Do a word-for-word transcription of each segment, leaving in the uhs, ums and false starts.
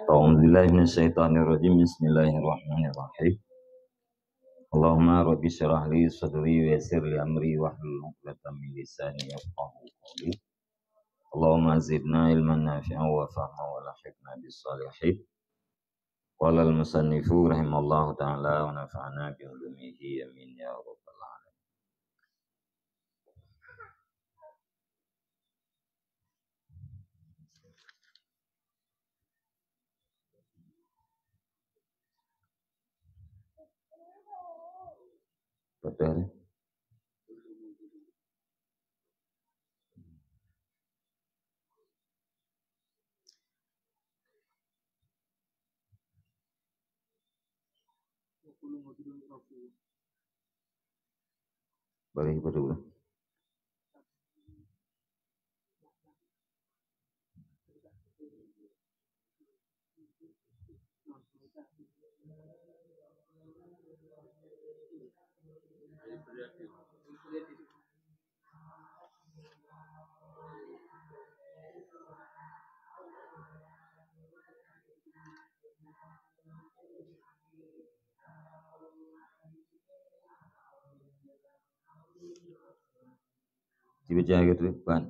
أعوذ بالله من الشيطان الرجيم. بسم الله الرحمن الرحيم. اللهم رب اشرح لي صدري ويسر لي أمري واحلل عقدة من لساني يفقهوا قولي. اللهم زدنا علما نافعا وفهما وألحقنا بالصالحين. قال المصنف رحمه الله تعالى ونفعنا بعلومه آمين يا رب العالمين. Betul. Boleh, boleh. Sibeuet jai keu teumpat.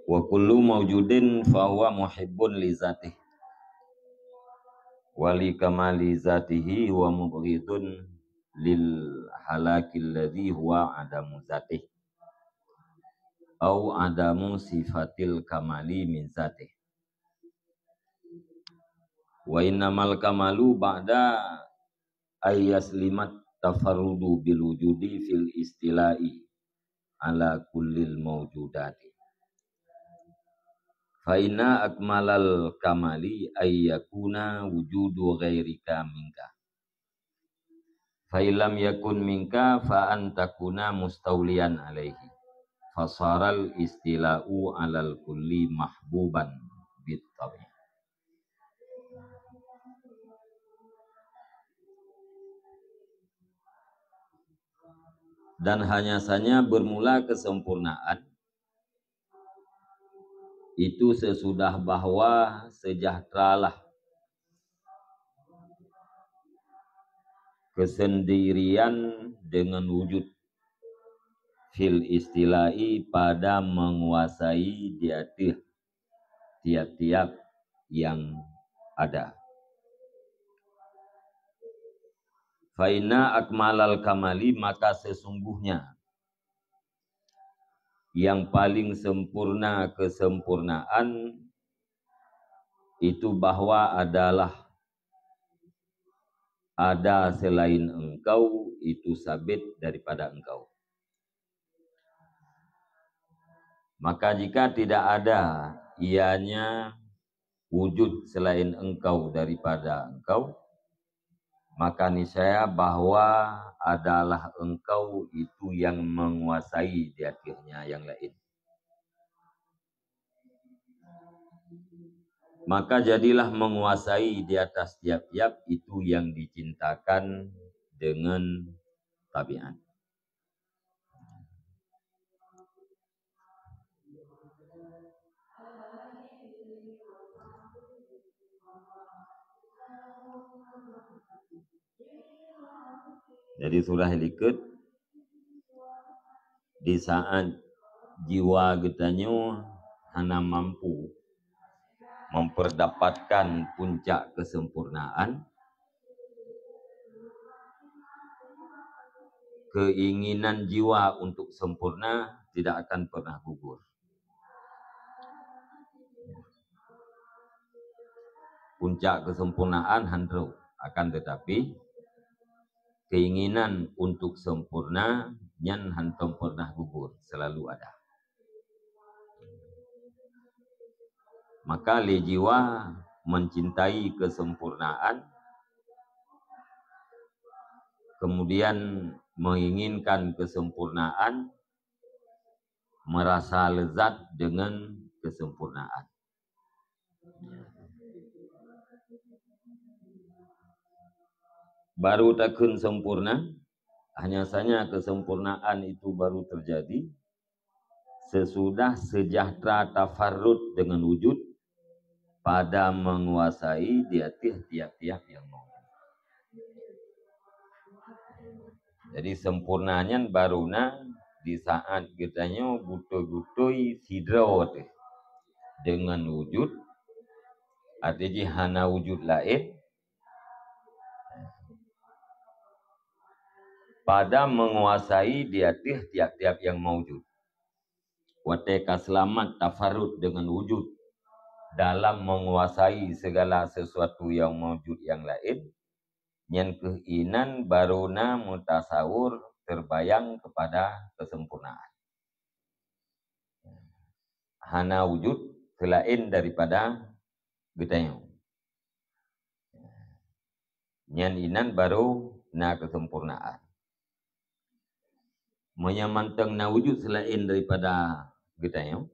Wa kullu maujudin fahuwa muhibbun li zatih, wa li kamali zatihi wa mubghidun lil halakil ladzi huwa adamu zatih, au adamu sifatil kamali min zatih. Wa innamal kamalu ba'da ayyaslimat tafarrudu bil wujudi fil istila'i ala kullil maujudati. Fa inna akmalal kamali ayyakuna wujudu ghairika minka. Fa illam yakun minka fa an takuna mustauliyan alaihi. Fasaral istila'u alal kulli mahbuban bit tabi. Dan hanya saja bermula kesempurnaan itu sesudah bahwa sejahteralah kesendirian dengan wujud fil istila'i pada menguasai di ateuh tiap-tiap yang ada. Fa inna akmalal kamali, maka sesungguhnya yang paling sempurna kesempurnaan itu bahwa adalah ada selain engkau itu sabit daripada engkau. Maka jika tidak ada ianya wujud selain engkau daripada engkau, maka niscaya bahwa adalah engkau itu yang menguasai di akhirnya yang lain. Maka jadilah menguasai di atas tiap-tiap itu yang dicintakan dengan tabiat. Jadi surah likot Di saat jiwa geutanyoe hana mampu memperdapatkan puncak kesempurnaan, keinginan jiwa untuk sempurna tidak akan pernah gugur. Puncak kesempurnaan han trok, akan tetapi keinginan untuk sempurna nyan hántom pernah gugur, selalu ada. Maka lé jiwa mencintai kesempurnaan, kemudian menginginkan kesempurnaan, merasa lezat dengan kesempurnaan. Baru takheun sempurna, hanya saja kesempurnaan itu baru terjadi sesudah sejahtera tafarrud dengan wujud pada menguasai di ateueh tiap-tiap yang mau. Jadi sempurna nyan baru na di saat geutanyoe beutôi-beutôi sidroe teuh dengan wujud, arti jih hana wujud laén, pada menguasai di ateueh tiap-tiap yang maujud. Watée ka seulamat tafarrud dengan wujud dalam menguasai segala sesuatu yang maujud yang laén, nyan kheueh inan baru na meutasawur terbayang kepada kesempurnaan. Hana wujud selain daripada geutanyoe. Nyan inan baru na kesempurnaan. Meunyoe mantong na wujud selain daripada geutanyoe,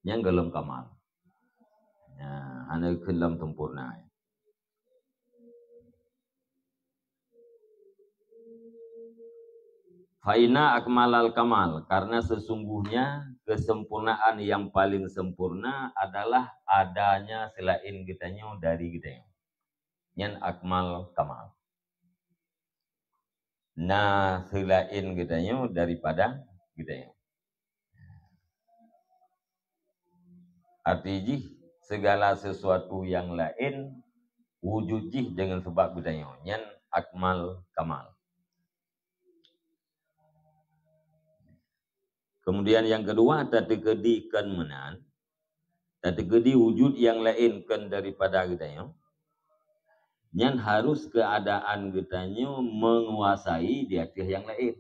nyan gohlom kamal. Nah, hana keuh lom sempurna. Fa inna akmalal kamal, karena sesungguhnya kesempurnaan yang paling sempurna adalah adanya selain geutanyoe dari geutanyoe. Nyan akmal kamal. Na selain geutanyoe daripada geutanyoe. Arti jih, segala sesuatu yang laén wujud jih dengan sebab geutanyoe. Nyan akmal kamal. Kemudian yang kedua, tateukeudi kon meunan, tateukeudi wujud yang laén kon daripada geutanyoe, nyan harus keadaan geutanyoe menguasai di ateueh yang laén.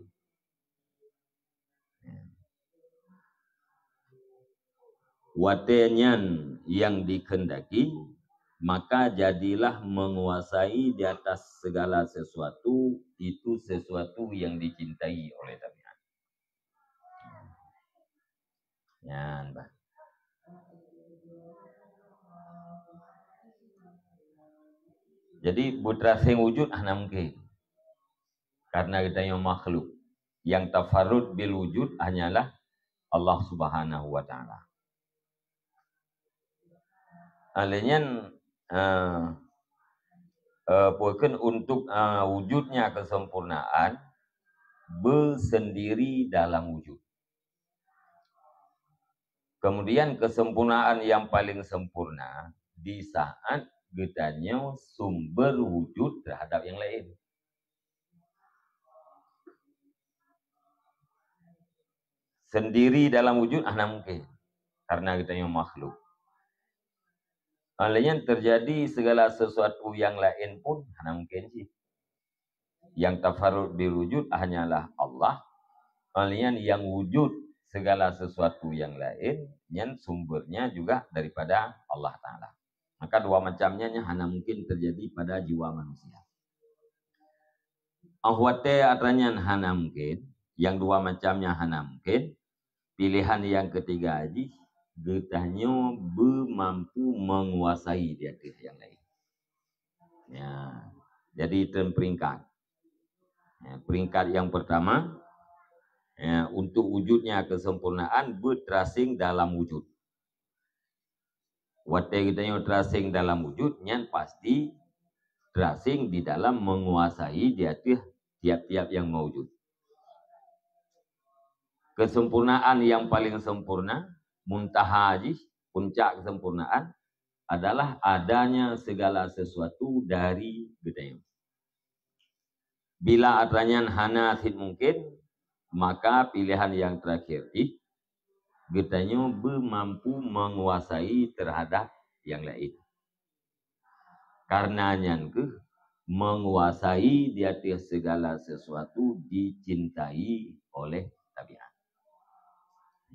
Watée nyan yang dikehendaki, maka jadilah menguasai di atas segala sesuatu, itu sesuatu yang dicintai oleh tabiat. Nyan bah. Jadi, beuteuraseng wujud hana mungkin. Karena geutanyoe makhluk. Yang tafarrud bil wujud hanyalah Allah Subhanahu wa Ta'ala. Alheuh nyan, eh, eh, peue kheun untuk, eh, wujudnya kesempurnaan beusendiri dalam wujud. Kemudian kesempurnaan yang paling sempurna di saat geutanyoe sumber wujud terhadap yang laén. Sendiri dalam wujud hana mungkin, karena geutanyoe makhluk. Oleh nyan terjadi segala sesuatu yang laén pun hana mungkin jih. Yang tafarrud bil wujud hanyalah Allah. Oleh nyan yang wujud segala sesuatu yang laén, nyan sumbernya juga daripada Allah Ta'ala. Maka dua macam nyan hana mungkin terjadi pada jiwa manusia. Óh watée atra nyan hana mungkin, yang dua macam nyan hana mungkin, pilihan yang ketiga jih, geutanyoe beumampu menguasai di ateueh yang laén. Ya, jadi treun peringkat. Ya, peringkat yang pertama, ya, untuk wujudnya kesempurnaan beuteuraseng dalam wujud. Watée geutanyoe teuraseng dalam wujud, nyan pasti teuraseng di dalam menguasai di ateueh tiap-tiap yang maujud. Kesempurnaan yang paling sempurna, muntaha jih, puncak kesempurnaan, adalah adanya segala sesuatu dari geutanyoe. Bila atra nyan hana cit mungkin, maka pilihan yang terakhir jih, geutanyoe beumampu menguasai terhadap yang lain. Karena nyan kheueh menguasai di ateueh segala sesuatu dicintai oleh tabiat.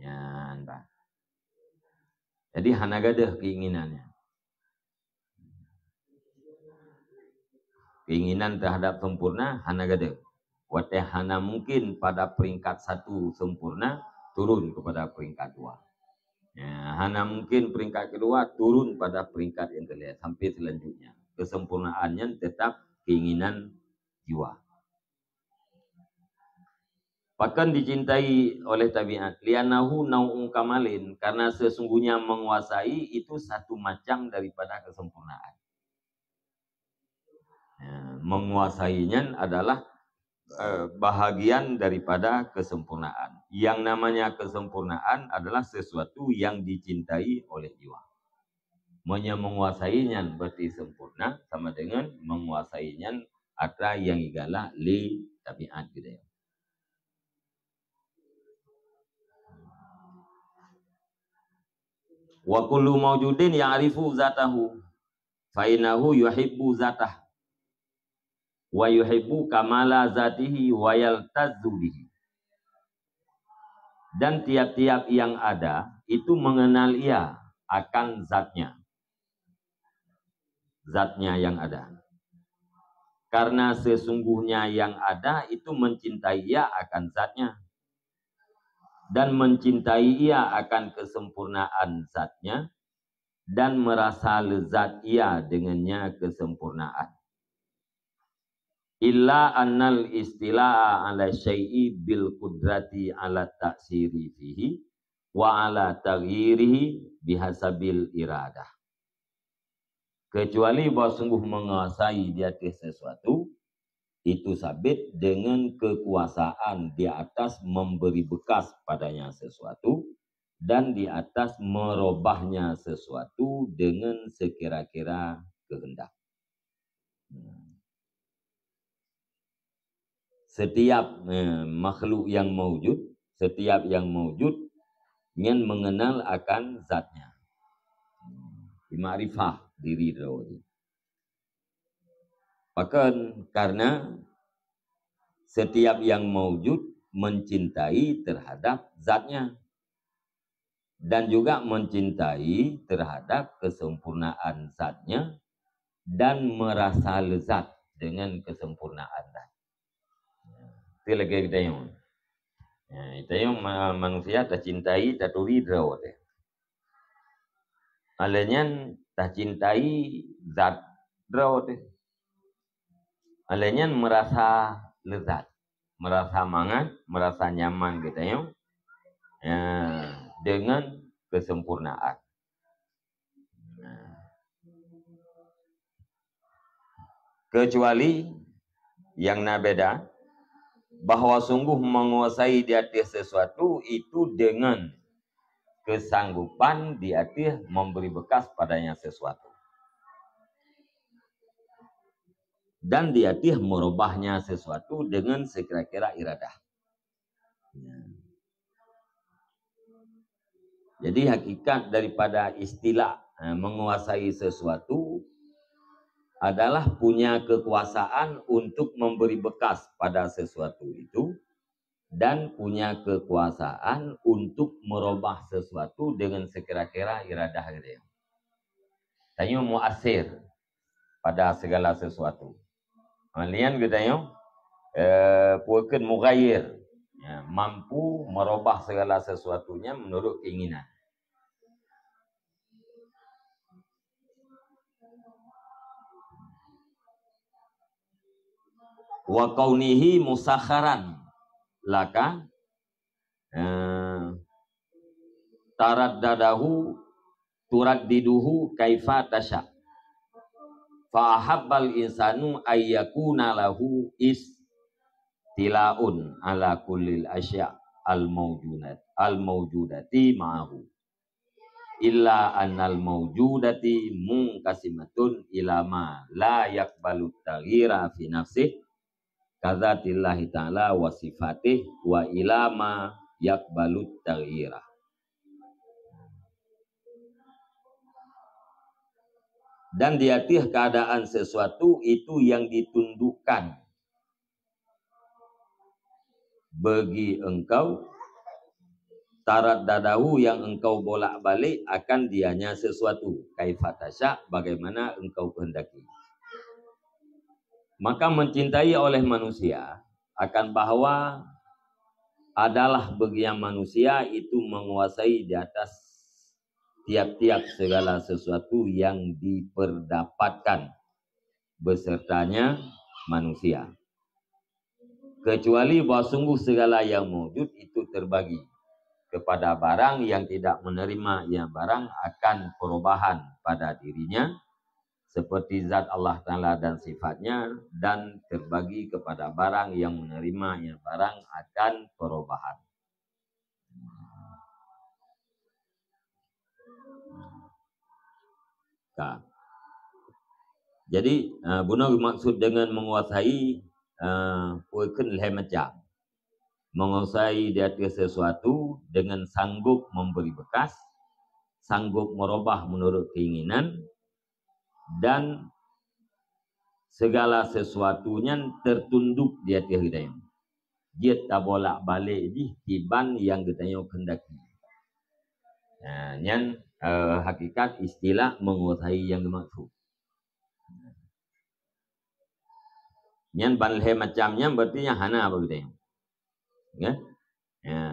Nyan bah. Jadi hana gadeuh keinginan nyan. Keinginan terhadap sempurna hana gadeuh. Watée hana mungkin pada peringkat satu sempurna turun kepada peringkat dua. Ya, hana mungkin peringkat kedua turun pada peringkat yang keulhèe sampai selanjutnya. Kesempurnaan nyan tetap keinginan jiwa. Pakon dicintai oleh tabiat? Li'annahu nau'u kamalin, karena sesungguhnya menguasai itu satu macam daripada kesempurnaan. Ya, menguasai nyan adalah, eh, bahagian daripada kesempurnaan. Yang namanya kesempurnaan adalah sesuatu yang dicintai oleh jiwa. Meunyoe menguasai nyan berarti sempurna, sama dengan menguasai nyan atra nyang igalak lé tabiat geutanyoe. Wa kullu maujudin ya'rifu zatahu, fa innahu yuhibbu zatah, wa yuhibbu kamala zatihi wa yaltazzu bihi. Dan tiap-tiap yang ada itu mengenal ia akan zatnya. Zatnya yang ada. Karena sesungguhnya yang ada itu mencintai ia akan zatnya. Dan mencintai ia akan kesempurnaan zatnya. Dan merasa lezat ia dengannya kesempurnaan. Illa annal istila'a ala syai'i bil qudrati ala ta'siri fihi wa ala taghyirihi bihasabil iradah. Kecuali bahwa sungguh menguasai di atas sesuatu, itu sabit dengan kekuasaan di atas memberi bekas padanya sesuatu dan di atas merubahnya sesuatu dengan sekira-kira kehendak. Setiap, eh, makhluk yang maujud, setiap yang maujud nyan mengenal akan zatnya. Di makrifah diri droe. Pakon? Karena setiap yang maujud mencintai terhadap zatnya dan juga mencintai terhadap kesempurnaan zatnya dan merasa lezat dengan kesempurnaan zat. Itu lagée geutanyoe. Ya, geutanyoe ma-, manusia tacintai, taturi droe teuh. Alèh nyan tacintai zat droe teuh. Alèh nyan merasa lezat, merasa mangat, merasa nyaman geutanyoe, ya, dengan kesempurnaan. Nah. Kecuali yang na beda, bahwa sungguh menguasai di atas sesuatu itu dengan kesanggupan di atas memberi bekas padanya sesuatu. Dan di atas merubahnya sesuatu dengan sekira-kira iradah. Ya. Jadi hakikat daripada istilah, eh, menguasai sesuatu adalah punya kekuasaan untuk memberi bekas pada sesuatu itu dan punya kekuasaan untuk merubah sesuatu dengan sekira-kira iradah geutanyoe. Tanyoe muasir pada segala sesuatu. Ha, lian geutanyoe, eh, peue kheun mughayyir. Ya, mampu merubah segala sesuatunya menurut keinginan. Wa kaunihi musakharan laka, eh, taraddadahu turaddiduhu kaifa tasya. Fa ahabbal insanu ayyakuna lahu istilaun ala kullil asya. al-maujudat, al-maujudati ma'ahu. Illa annal maujudati munqasimatun ila ma la yaqbalut taghyira fi nafsih, kadzatillahi ta'ala wa sifatih, wa ila ma yaqbalut taghyira. Dan di ateueh keadaan sesuatu itu yang ditundukkan bagi engkau, taraddadahu yang engkau bolak-balik akan dianya sesuatu, kaifa tasya, bagaimana engkau kehendaki. Maka mencintai oleh manusia akan bahwa adalah bagian manusia itu menguasai di atas tiap-tiap segala sesuatu yang diperdapatkan besertanya manusia. Kecuali bahwa sungguh segala yang maujud itu terbagi kepada barang yang tidak menerima yang barang akan perubahan pada dirinya, seperti zat Allah Ta'ala dan sifatnya, dan terbagi kepada barang yang menerima yang barang akan perubahan. Ka. Jadi, eh, bunoe maksud dengan menguasai, eh, peue kheun lhée macam. Menguasai di ateueh sesuatu dengan sanggup memberi bekas, sanggup merubah menurut keinginan, dan segala sesuatu nyan tertunduk di ateueh geutanyoe. Jeuet tabolak-balik jih kiban nyang geutanyoe keundaki. Nah, nyan, eh, hakikat istilah menguasai yang dimaksud. Nyan ban lhée macam nyan berarti nyan hana bak geutanyoe. Ya? Ya.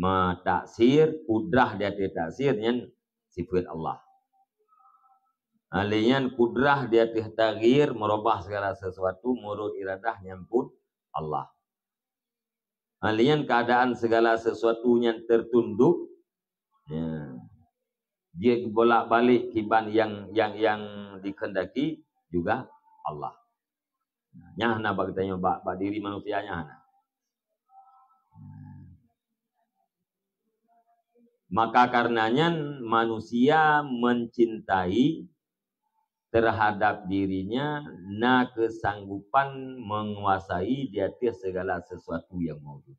Mataksir, kudrah di ateueh taksir nyan sifat Allah. Ahli nyan kudrah di ateueh taghyir, merubah segala sesuatu menurut iradah nyan pun Allah. Ahli nyan keadaan segala sesuatu nyan tertunduk, ya, dia bolak-balik kiban yang, yang, yang dikehendaki juga Allah. Nyan hana bak geutanyoe, bak, bak diri manusia nyan hana. Maka karena nyan manusia mencintai terhadap dirinya na kesanggupan menguasai di ateueh segala sesuatu yang maujud.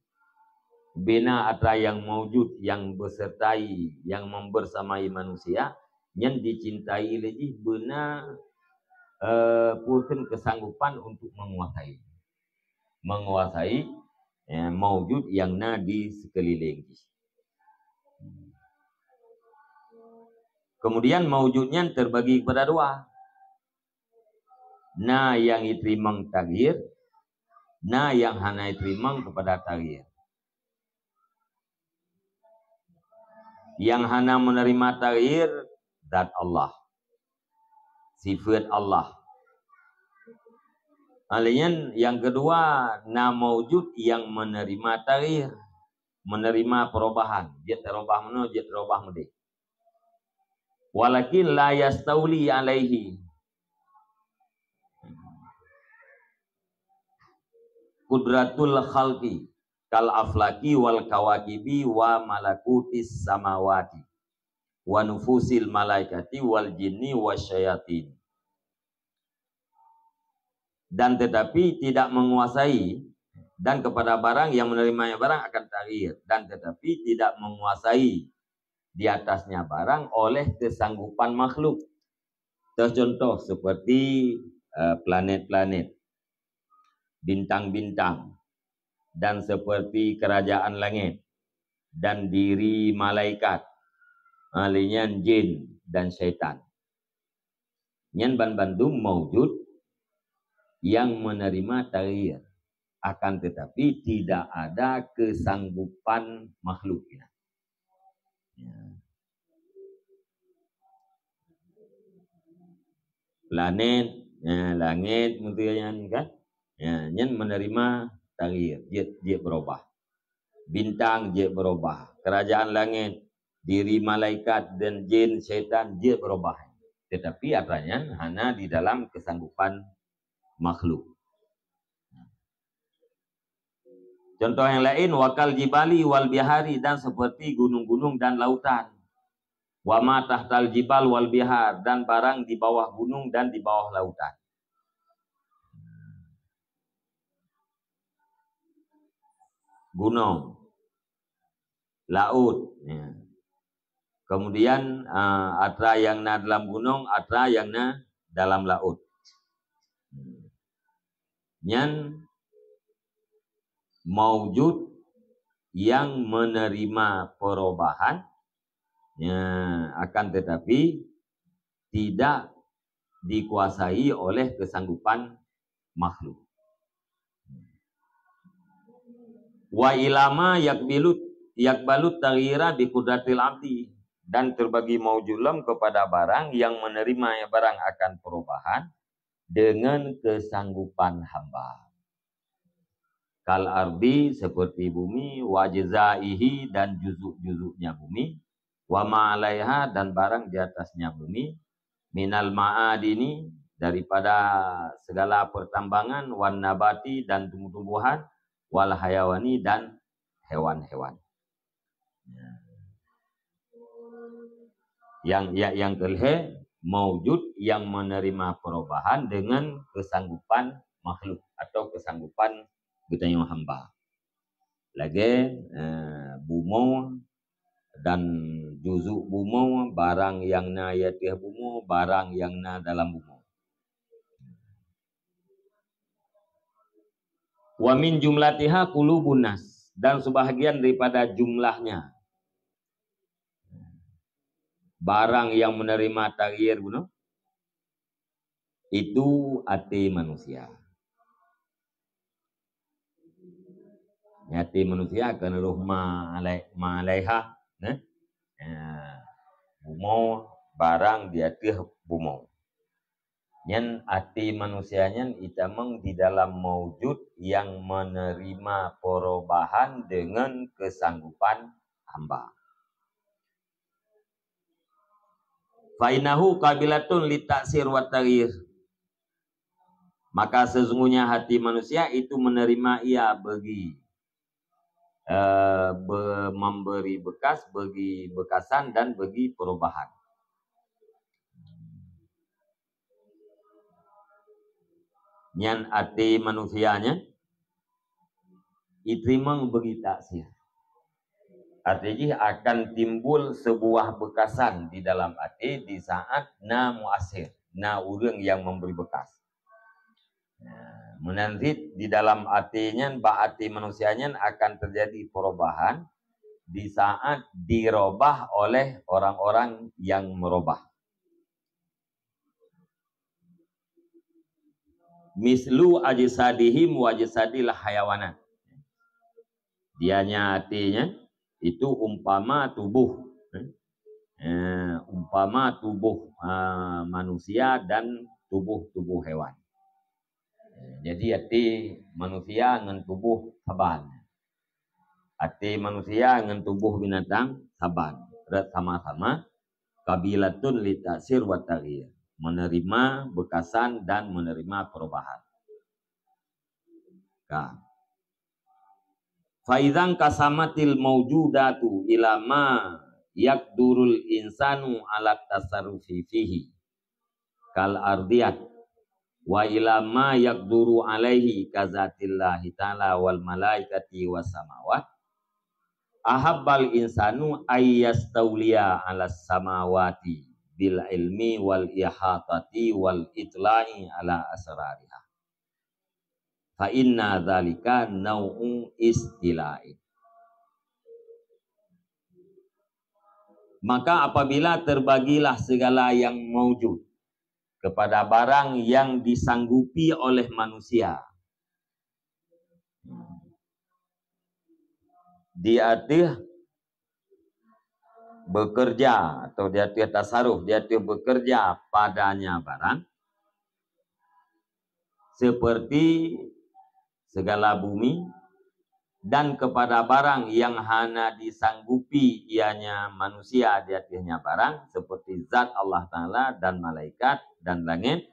Bina atra yang maujud yang besertai, yang membersamai manusia, nyan dicintai lé jih beuna, eh, peue kheun kesanggupan untuk menguasai. Menguasai, eh, maujud yang na di sekeliling jih. Kemudian maujud nyan terbagi kepada dua. Na yang jiteurimong taghyir, na yang hana jiteurimong kepada taghyir. Yang hana menerima taghyir, zat Allah. Sifat Allah. Ahli nyan yang kedua, na maujud yang menerima taghyir. Menerima perubahan. Jeuet teurubah meunoe, jeuet teurubah meudeh. Walakin la yastauli alaihi qudratul khalqi kal aflaki wal kawakibi wa malakutis samawati wa nufusil malaikati wal jinni wasyayatin. Dan tetapi tidak menguasai, dan kepada barang yang menerimanya barang akan taghyir, dan tetapi tidak menguasai di atasnya barang oleh kesanggupan makhluk. Tercontoh seperti, eh, planet-planet, bintang-bintang, dan seperti kerajaan langit, dan diri malaikat, ahli nyan jin dan syaitan. Nyan ban bandum maujud yang menerima taghyir, akan tetapi tidak ada kesanggupan makhluk. Ya. Planet, ya, langit, muntah nyan kan? Ya, nyan menerima taghyir, jeuet, jeuet berubah. Bintang jeuet berubah. Kerajaan langit, diri malaikat dan jin, syaitan jeuet berubah. Tetapi atra nyan hana di dalam kesanggupan makhluk. Contoh yang lain, wakal jibali wal bihari, dan seperti gunung-gunung dan lautan. Wa ma tahtal jibal wal bihar, dan barang di bawah gunung dan di bawah lautan. Gunung, laut, ya. Kemudian, ah, atra yang na dalam gunung, atra yang na dalam laut. Nyan maujud yang menerima perubahan, ya, akan tetapi tidak dikuasai oleh kesanggupan makhluk. Wa ilama yakbilut, yakbalut taghyira bi qudratil abdi, dan terbagi maujud lom kepada barang yang menerima barang akan perubahan dengan kesanggupan hamba. Kal ardi, seperti bumi, wa ajzaihi, dan juzuk-juzuknya bumi, wa ma alaiha, dan barang di atasnya bumi, minal ma'adini, daripada segala pertambangan, wan nabati, dan tumbuh-tumbuhan, wal hayawani, dan hewan-hewan. Yang, yang, yang kelhèe, maujud yang menerima perubahan dengan kesanggupan makhluk atau kesanggupan geutanyoe hamba. Lagèe, eh, bumoe dan juzuk bumoe, barang yang na di ateueh bumoe, barang yang na dalam bumoe. Wa min jumlatiha qulubun nas, dan sebahagian daripada jumlahnya barang yang menerima taghyir bunoe, itu até manusia. Até manusia kan roh ma alai-, ma alaiha, eh? Ya, bumoe, barang di ateueh bumoe. Nyan até manusia nyan itamong di dalam maujud yang menerima perubahan dengan kesanggupan hamba. Fa innahu qabilatun li taksir wa taghyir. Maka sesungguhnya hati manusia itu menerima ia bagi, eh, be-, memberi bekas, bagi bekasan dan bagi perubahan. Nyan até manusia nyan, iteurimong bagi taksir. Arti jih akan timbul sebuah bekasan di dalam até di saat na muasir, na ureueng yang memberi bekas. Nah, meunan cit di dalam até nyan, bak até manusia nyan akan terjadi perubahan di saat dirubah oleh orang-orang yang merubah. Mislu ajsadihim wa ajsadil hayawanat. Dianya até nyan itu umpama tubuh, eh, eh, umpama tubuh, ah, manusia dan tubuh-tubuh hewan. Eh, jadi até manusia ngon tubuh saban. Até manusia ngon tubuh binatang saban, rot sama-sama, qabilatun li taksir wa taghyir, menerima bekasan dan menerima perubahan. Ka. Fa idzan qasamatil maujudatu ila ma yaqdurul insanu ala tasarrufi fihi, kal ardiyat, wa ila ma yaqduru alaihi, kazatillahi ta'ala wal malaikati was samawat. Ahabbal insanu ay yastauliya ala samawati bil ilmi wal ihatati wal itla'i ala asrariha. Fa inna dzalika nau'u istila'in. Maka apabila terbagilah segala yang maujud kepada barang yang disanggupi oleh manusia, di ateueh bekerja atau di ateueh tasaruf, di ateueh bekerja padanya barang, seperti segala bumi, dan kepada barang yang hana disanggupi ianya manusia di ateuehnya barang, seperti zat Allah Ta'ala dan malaikat dan langit,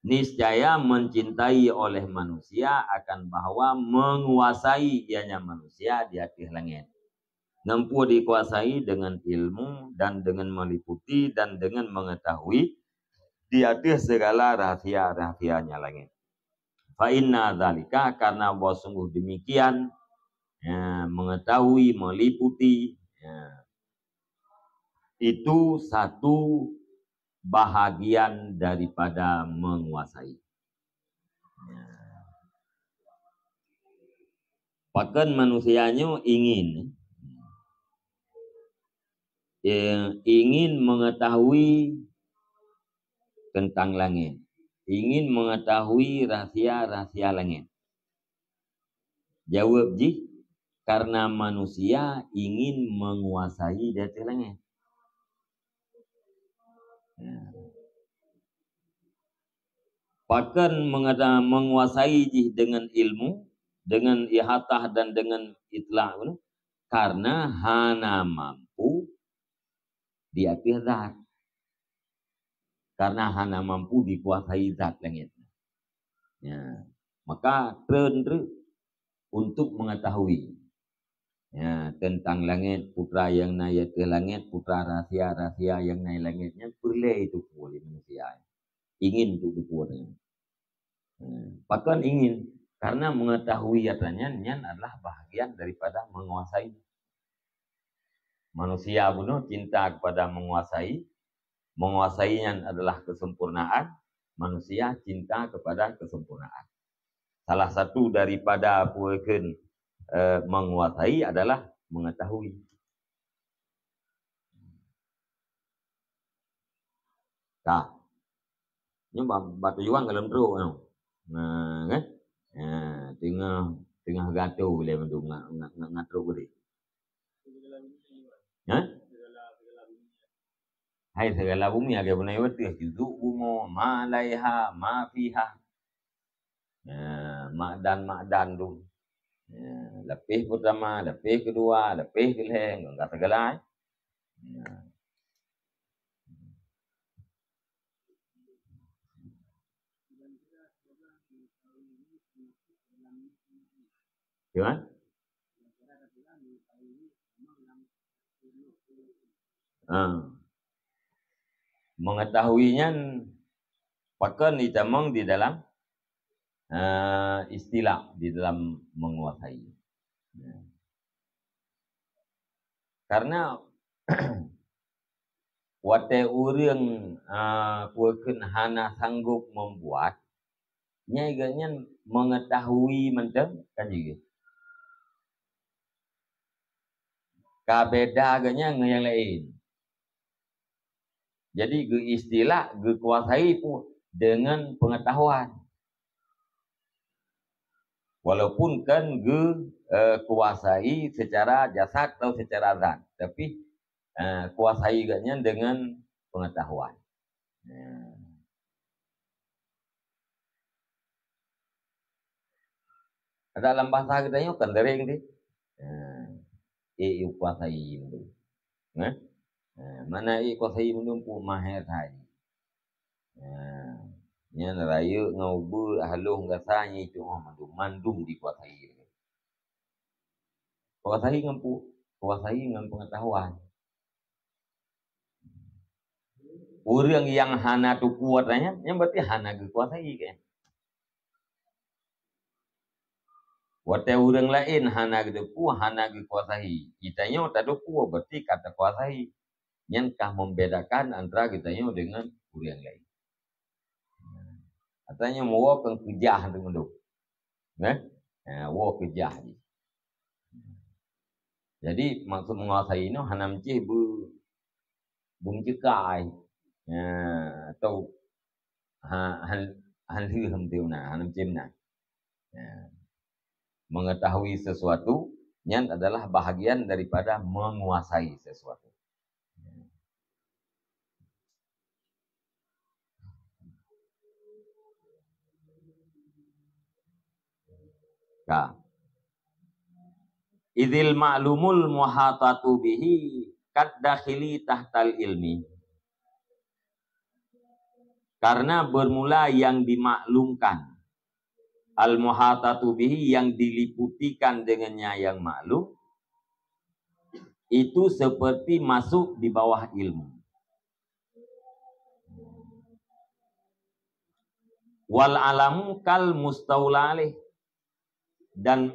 Niscaya mencintai oleh manusia akan bahwa menguasai ianya manusia di atas langit. Ngon peue dikuasai? Dengan ilmu dan dengan meliputi dan dengan mengetahui di atas segala rahsia-rahsianya langit. Fa inna dzalika, karena bahwa sungguh demikian, ya, mengetahui, meliputi, ya, itu satu bahagian daripada menguasai. Ya. Pakon manusia nyoe ingin, ya, ingin mengetahui tentang langit, ingin mengetahui rahsia-rahsia langit. Jaweueb jih, karena manusia ingin menguasai di ateueh langét. Ya. Pakon mengada-, menguasai jih dengan ilmu, dengan ihatah dan dengan itlak, karena hana mampu di ateueh zat. Karena hana mampu dikuasai zat langét. Ya. Maka treun treuk untuk mengetahui, ya, tentang langét, putra nyang na di ateueh langét, putra rahsia-rahsia nyang na di langét nyan peureulée teupeue lé manusia. Ingin untuk teupeue nyan. Hmm, pakon ingin? Karena mengetahui atra nyan, nyan adalah bahagian daripada menguasai. Manusia bunoe cinta kepada menguasai, menguasai nyan adalah kesempurnaan, manusia cinta kepada kesempurnaan. Salah satu daripada peue kheun, eh, menguasai adalah mengetahui. Ka. Nyoe ba-, bak tujuan ka lom trok nyoe. Nah, kan? Nah, teungoh, teungoh gato lé mandum ngat, ngat, ngat, ngat trok geude. Hah? Hai segala bumi, lagée beuna watée juduk bumoe, ma alaiha, ma fiha. Ya, makdan-makdan tu. Ya, lapéh pertama, lapéh kedua, lapéh kelhée, enggak segala, eh. Ya. Gimana? Ha. Mengetahui nyan pakon itamong di dalam, eh, istilah di dalam menguasai. Ya. Karena watée ureuëng, eh, peue kheun hana sanggup membuat, nyan geuhnyan mengetahui mantong kan jih. Ka beda geuhnyan ngon nyang laén. Jadi geu-istilah geukuasai pun dengan pengetahuan. Walaupun kan geu, eh, kuasai secara jasad atau secara zat, tapi, eh, kuasai geuhnyan dengan pengetahuan. Ya. Ada lam bahasa kita nyoe kan dereng deh. Ya. Eh, kuasai mandum. Nah? Nah, mana eh kuasai mandum pu mahé sai. Nah, nyan rayeuk ngon ubeut, haloh gasa nyi tuoh mandum, mandum dikuasai. Kuasai ngon pu-, kuasai ngon pengetahuan. Ureuëng nyang hana teukuat nyan, nyan berarti hana geukuasai kan. Watée ureuëng laén hana geuteupeue, hana geukuasai, geutanyoe tateupeue, berarti ka takuasai. Nyan ka membedakan antara geutanyoe dengan ureuëng laén. Geutanyoe meuwoe keu keujah teuh mandum. Nah, ha, woe keujah jih. Jadi, maksud menguasai nyoe hana meucéh beu-, beumeuceukai. Ha, atau ha, han, han lheueh meuteuna, hana meucéh meunan. Ha. Mengetahui sesuatu, nyan adalah bahagian daripada menguasai sesuatu. Ka. Idzil ma'lumul muhatatu bihi kad dakhili tahtal ilmi. Karena bermula yang dimaklumkan. Al-muhatatu bihi, yang diliputikan dengannya yang maklum, itu seperti masuk di bawah ilmu. Wal alamu kal mustaula alaih. Dan,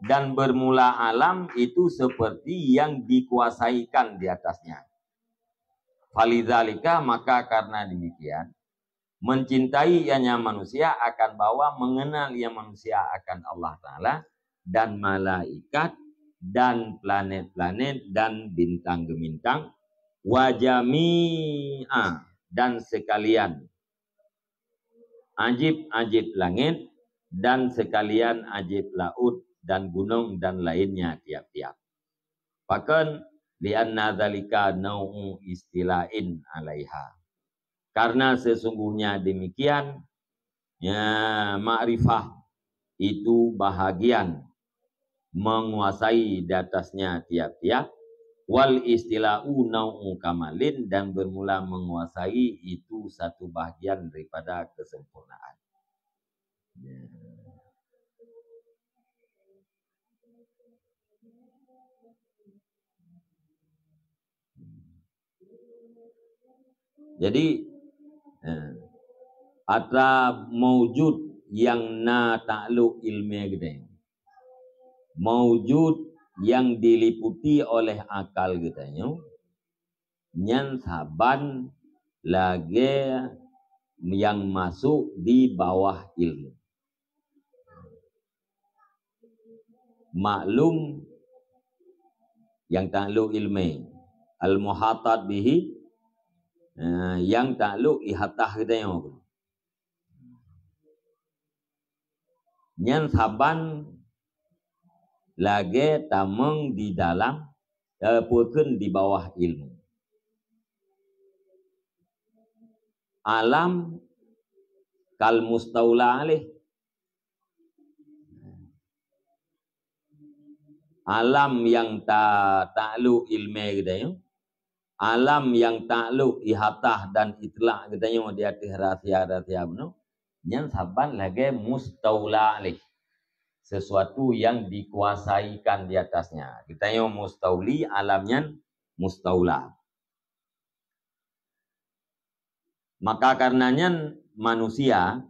dan bermula alam itu seperti yang dikuasaikan di atasnya. Falidzalika, maka karena demikian, mencintai ianya manusia akan bahwa mengenal ia manusia akan Allah Ta'ala dan malaikat dan planet-planet dan bintang gemintang, wa jami'a, dan sekalian ajib-ajib langit dan sekalian ajib laut dan gunung dan lainnya tiap-tiap. Pakon? Lianna dzalika nau'u istila'in alaiha. Karena sesungguhnya demikian, ya, makrifah itu bahagian menguasai di atasnya tiap-tiap, wal istila'u nau'u kamalin, dan bermula menguasai itu satu bahagian daripada kesempurnaan. Ya. Jadi, eh, atra maujud nyang na takluk ilmé geutanyoe. Maujud nyang diliputi oleh akal geutanyoe, nyan saban lagée nyang masuk di bawah ilmu. Maklum nyang takluk ilmé, al-muhatat bihi, eh, nyang takluk ihatah geutanyoe. Nyan saban lagée tamong di dalam, eh, peue kheun di bawah ilmu. Alam kal mustaula alaih. Alam nyang ta-, takluk ilmé geutanyoe, alam nyang takluk ihatah dan itlak geutanyoe di ateueh rahsia-rahsia bunoe, nyan saban lagée mustaula alaih. Sesuatu yang dikuasaikan di atasnya. Geutanyoe mustauli, alam nyan mustaula. Maka karena nyan manusia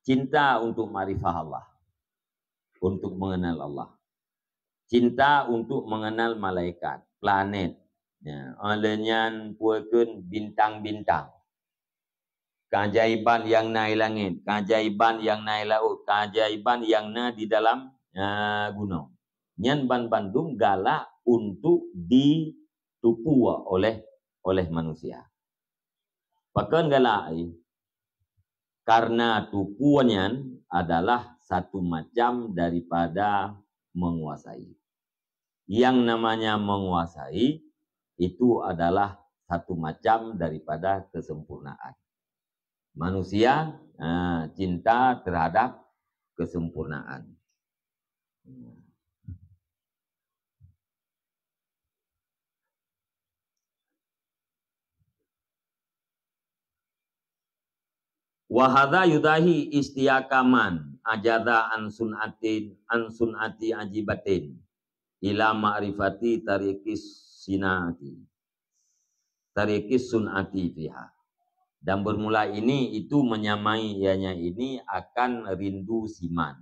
cinta untuk makrifah Allah, untuk mengenal Allah. Cinta untuk mengenal malaikat, planet. Ya, oleh nyan peue kheun bintang-bintang. Keajaiban nyang na di langét, keajaiban nyang na di laôt, keajaiban nyang na di dalam, ya, gunong. Nyan ban-bandum galak untuk di tupu oleh, oleh manusia. Pakon galak, eh? Karena tupu nyan adalah satu macam daripada menguasai. Yang namanya menguasai itu adalah satu macam daripada kesempurnaan. Manusia, ah, cinta terhadap kesempurnaan. Wa hadza yudahi isytiyaqa man ajaza an sun'atin, an sun'ati ajibatin ila ma'rifati tariqis sinati, tariqis sun'ati fiha. Dan bermula ini, itu menyamai ianya ini akan rindu si man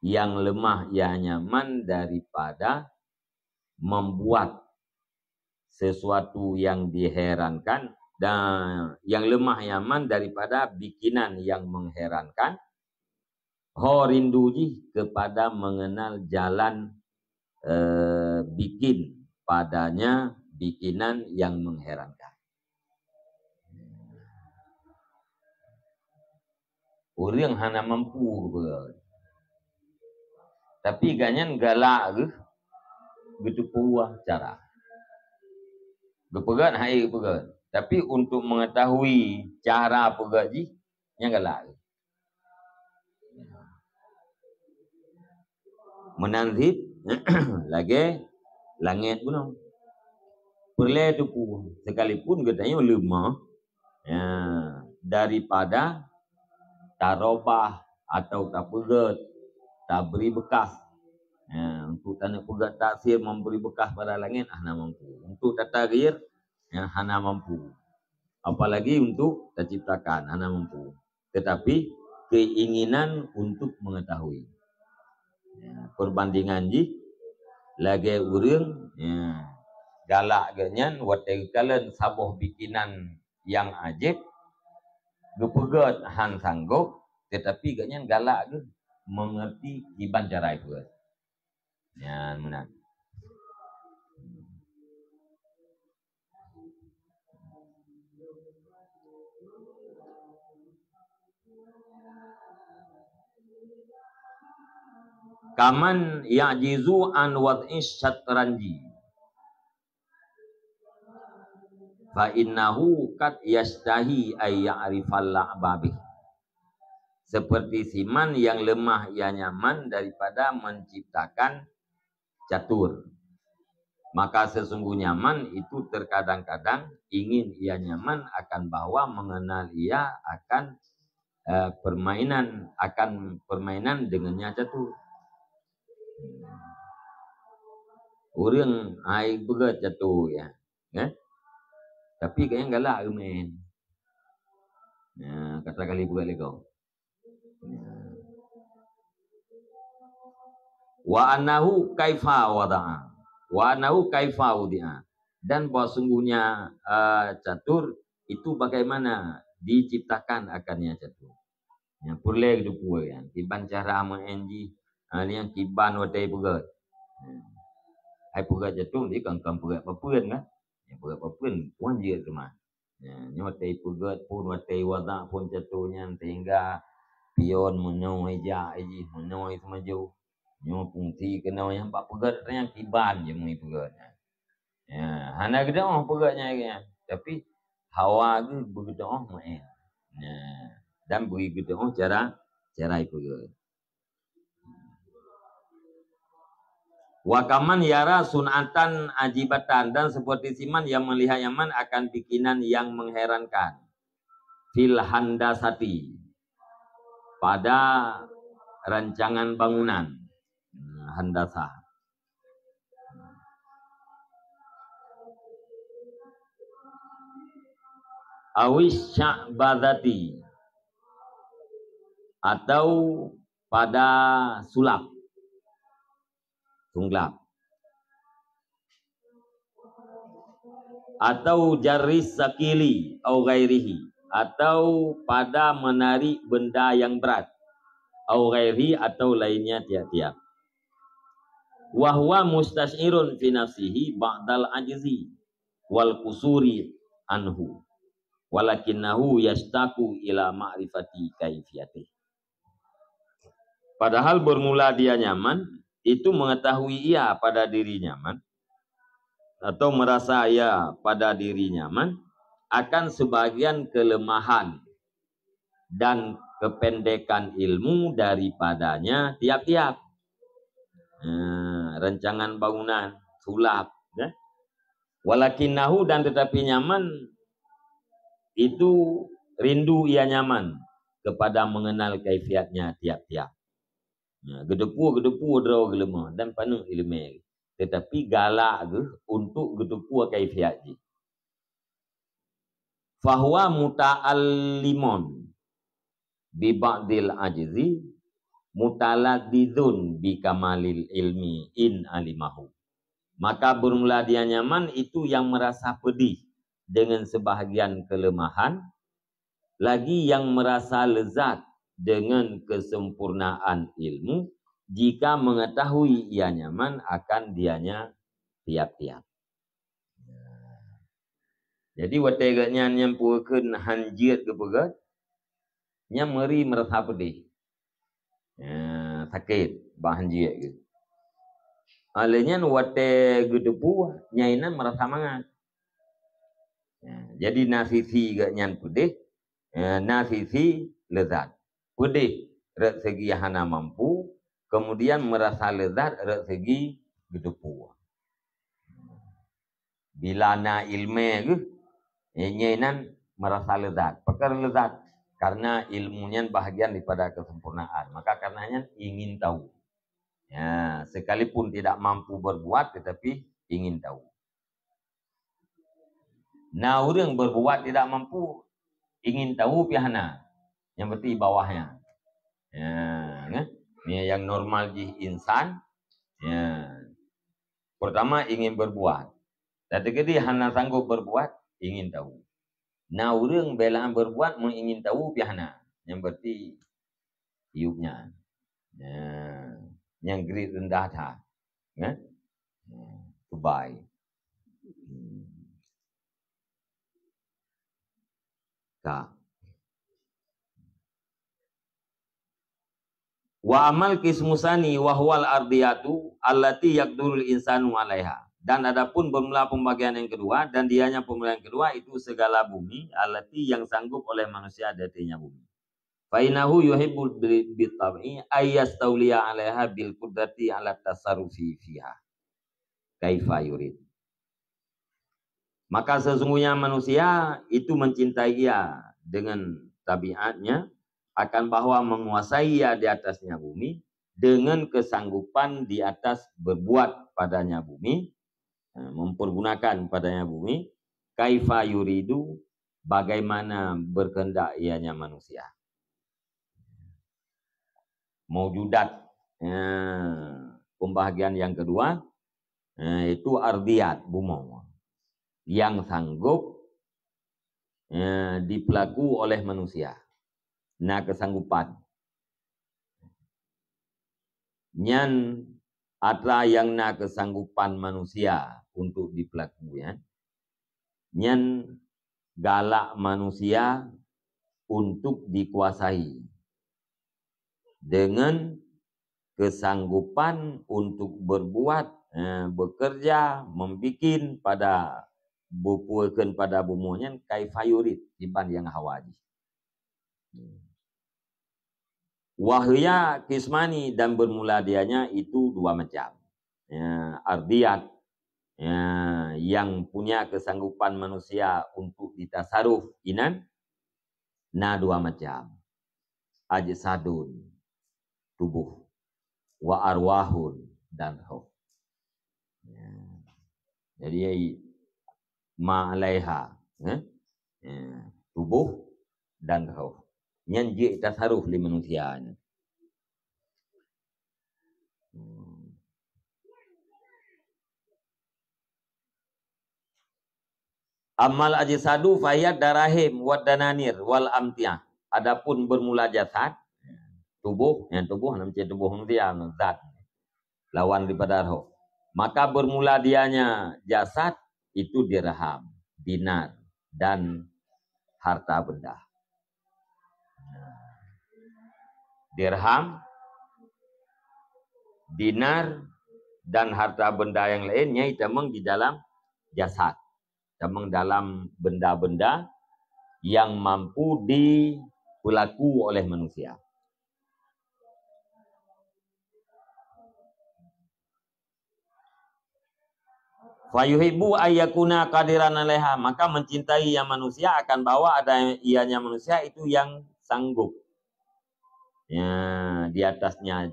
yang lemah ianya man daripada membuat sesuatu yang diherankan, dan yang lemah ianya man daripada bikinan yang mengherankan, ho rindu jih kepada mengenal jalan, eh, bikin padanya bikinan yang mengherankan. Ureuëng hana mampu geupeugah. Tapi gobnyan galak geuh geuteupeue cara. Geupeugah hai geupeugah. Tapi untuk mengetahui cara peugah jih, nyan galak geuh. Meunan cit lagée langét bunoe. Peureulée teupeu, sekalipun geutanyoe leumah, ya, daripada tarobah atau tapeugét, tabri beukah. Ya, untuk taneuk peugét taksir memberi beukah pada langét, hana mampu. Untuk tatagir, ya, hana mampu. Apalagi untuk taciptakan, hana mampu. Tetapi keinginan untuk mengetahui. Ya, perbandingan jih lagée ureuëng, ya, galak geuh nyan watée geukalon saboh bikinan nyang ajéb, geupeugét han sanggob, tetapi geuh nyan galak geuh mengerti kiban cara peugét. Nyan meunan. Kaman ya'jizu an wad'i syatranji, fa innahu qad yastahi ay ya'rifal la'ba bih. Seperti siman yang lemah ia nyaman daripada menciptakan catur. Maka sesungguhnya man itu terkadang-kadang ingin ia nyaman akan bahwa mengenal ia akan, eh, permainan, akan permainan dengannya catur. Ureuëng hai peugét catur ya, eh? Tapi kayang galak geumain. Ya, kata kali peugét lego. Wa annahu kaifa wada'a. Wa annahu kaifa wudi'a. Dan bahwa sungguhnya, eh, catur itu bagaimana diciptakan akannya catur. Yang peureulée geuteupeue kan. Kiban cara main jih, ah, nyang kiban watée peugét. Hmm. Hai peugét catur ni kan, kan peugét papeuen kan. Yang peugét papeuen pun jeuet teuma. Ya, nyoe watée peugét pun, watée wada pun catur nyan, sehingga pion meunoe jak jih, meunoe seumajoh. Nyoe fungsi keunoe nyang bak peugét nyang kiban jih meuipeugét nyan. Ya, hana geudoh peugét nyan, tapi hawa geuh beugeudoh meu'en. Ya, dan beugeudoh cara, cara ipeugét. Wa kaman yara sun'atan ajibatan, dan seperti siman yang melihat nyaman akan bikinan yang mengherankan. Fil handasati, pada rancangan bangunan. Nah, handasah. Awis sya'badati, atau pada sulap, sunglap, atau jaris sakili au ghairihi, atau pada menarik benda yang berat, au ghairihi, atau lainnya tiap-tiap. Wa huwa mustasy'irun fi nafsihi ba'dal ajzi wal qusuri anhu, walakinnahu yashtaqu ila ma'rifati kaifiyatih. Padahal bermula dia nyaman, itu mengetahui ia pada diri nyaman, atau merasa ia pada diri nyaman, akan sebagian kelemahan dan kependekan ilmu daripadanya tiap-tiap. Nah, rancangan bangunan, sulap, ya. Walakinnahu, dan tetapi nyaman itu rindu ia nyaman kepada mengenal kaifiatnya tiap-tiap. Ya, geuteupeue, geuteupeue droe geuh leumah dan paneuk ileumé, tetapi galak geuh untuk geuteupeue kaifiat jih. Fahuwa muta'allimun bi ba'dil ajzi, mutaladzizun bi kamalil ilmi in alimahu. Maka bermula dia nyaman itu yang merasa pedih dengan sebahagian kelemahan, lagi yang merasa lezat dengan kesempurnaan ilmu, jika mengetahui ia nyaman akan dianya tiap-tiap. Jadi watée geuhnyan nyang peue kheun han jeuet geupeugét, nyang meuri meurasa peudeh. Ya, sakét, bah han jeuet geuh. Alèh nyan watée geuteupeue, nyang inan meurasa mangat. Ya, jadi na sisi geuhnyan peudeh, ya, na sisi leuzat. Peudeh rot segi hana mampu, kemudian meurasa leuzat rot segi geuteupeue. Bila na iéleumé geuh, nyan meurasa leuzat. Pakon leuzat? Karena ilmu nyan bahagian daripada kesempurnaan. Maka karena nyan ingin tahu. Ya, sekalipun tidak mampu berbuat tetapi ingin tahu. Na ureuëng berbuat tidak mampu, ingin tahu pih hana. Nyang berarti bawahnya. Ya, kan? Ni yang normal jih insan. Ya. Pertama ingin berbuat. Dan keudua hana sanggup berbuat, ingin tahu. Na ureuëng beulah berbuat meuingin tahu pih hana. Nyang berarti yub nyan. Ya. Nyang grade rendah that. Kan? Ya. Kebai. Hmm. Ka. Wa amal qismu tsani wa huwal ardiyatu allati yaqdurul insanu 'alaiha. Dan adapun bermula pembagian yang kedua, dan dianya pemula yang kedua itu segala bumi allati yang sanggup oleh manusia di atasnya bumi. Fa innahu yuhibbu bi-, bitab'i ay yastauliya 'alaiha bil qudrati 'ala tasarrufi fiha kaifa yurid. Maka sesungguhnya manusia itu mencintai ia dengan tabiatnya akan bahwa menguasai ia di atasnya bumi dengan kesanggupan di atas berbuat padanya bumi, eh, mempergunakan padanya bumi, kaifa yuridu, bagaimana berkehendak ianya manusia. Maujudat, eh, pembahagian yang kedua, eh, itu ardiyat, bumoe, yang sanggup, eh, dipelaku oleh manusia. Na kesanggupan. Nyan atra nyang na kesanggupan manusia untuk dipelaku, ya. Nyan galak manusia untuk dikuasai dengan kesanggupan untuk berbuat, eh, bekerja, membikin pada, bepuekeun pada bumoe nyan kaifa yurid, kiban nyang hawa jih. Wa hiya qismani, dan bermula dianya itu dua macam. Ya, ardiyat, ya, yang punya kesanggupan manusia untuk ditasaruf inan, na dua macam. Ajsadun, tubuh, wa arwahun, dan roh. Ya. Jadi, ma alaiha, eh? Ya, tubuh dan roh. Nyan jeuet tasaruf lé manusia nyan. Hmm. Amal ajsadu fahiyad darahim wad dananir wal amtiah. Adapun bermula jasad, tubuh, yang tubuh, nama cit tubuh manusia, zat. Lawan daripada roh. Maka bermula dianya jasad itu dirham, dinar, dan harta benda. Dirham, dinar, dan harta benda yang lain nyai tamong di dalam jasad, tamong dalam benda-benda yang mampu dipelaku oleh manusia. Fayuhibbu ayyakuna qadiran alaiha, maka mencintai yang manusia akan bahwa ada ianya manusia itu yang sanggup, ya, di atasnya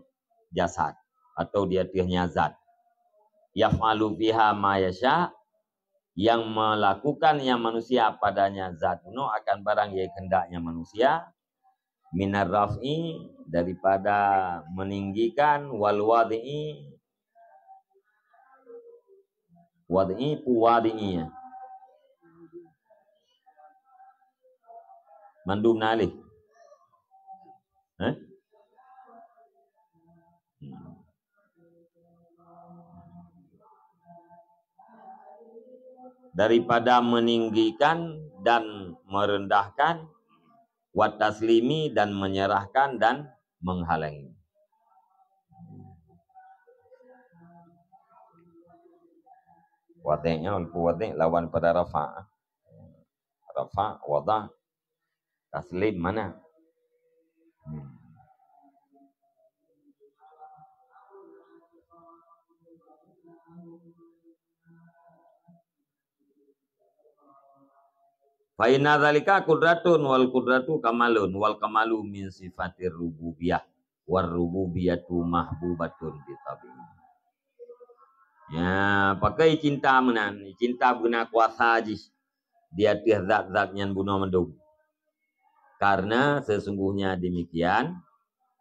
jasad atau di atasnya zat. Yaf'alu fiha ma yasha, yang melakukan yang manusia padanya zat bunoe akan barang yang kehendaknya manusia, minar raf'i, daripada meninggikan, wal wad'i, wad'i, pu wad'i, ya. Mandum na alih. Eh? Daripada meninggikan dan merendahkan, wa taslimi, dan menyerahkan dan menghalangi. Wadai'nya, walaupun wadai' lawan pada rafa'. Rafa', wada', taslim mana? Hmm. Fa inna dzalika qudratun wal qudratu kamalun wal kamalu min sifatir rububiyah war rububiyatu mahbubatun bi tabi'i. Ya, pakon cinta meunan, cinta beuna kuasa jih di ateueh zat-zat nyan bunoe mandum. Karena sesungguhnya demikian,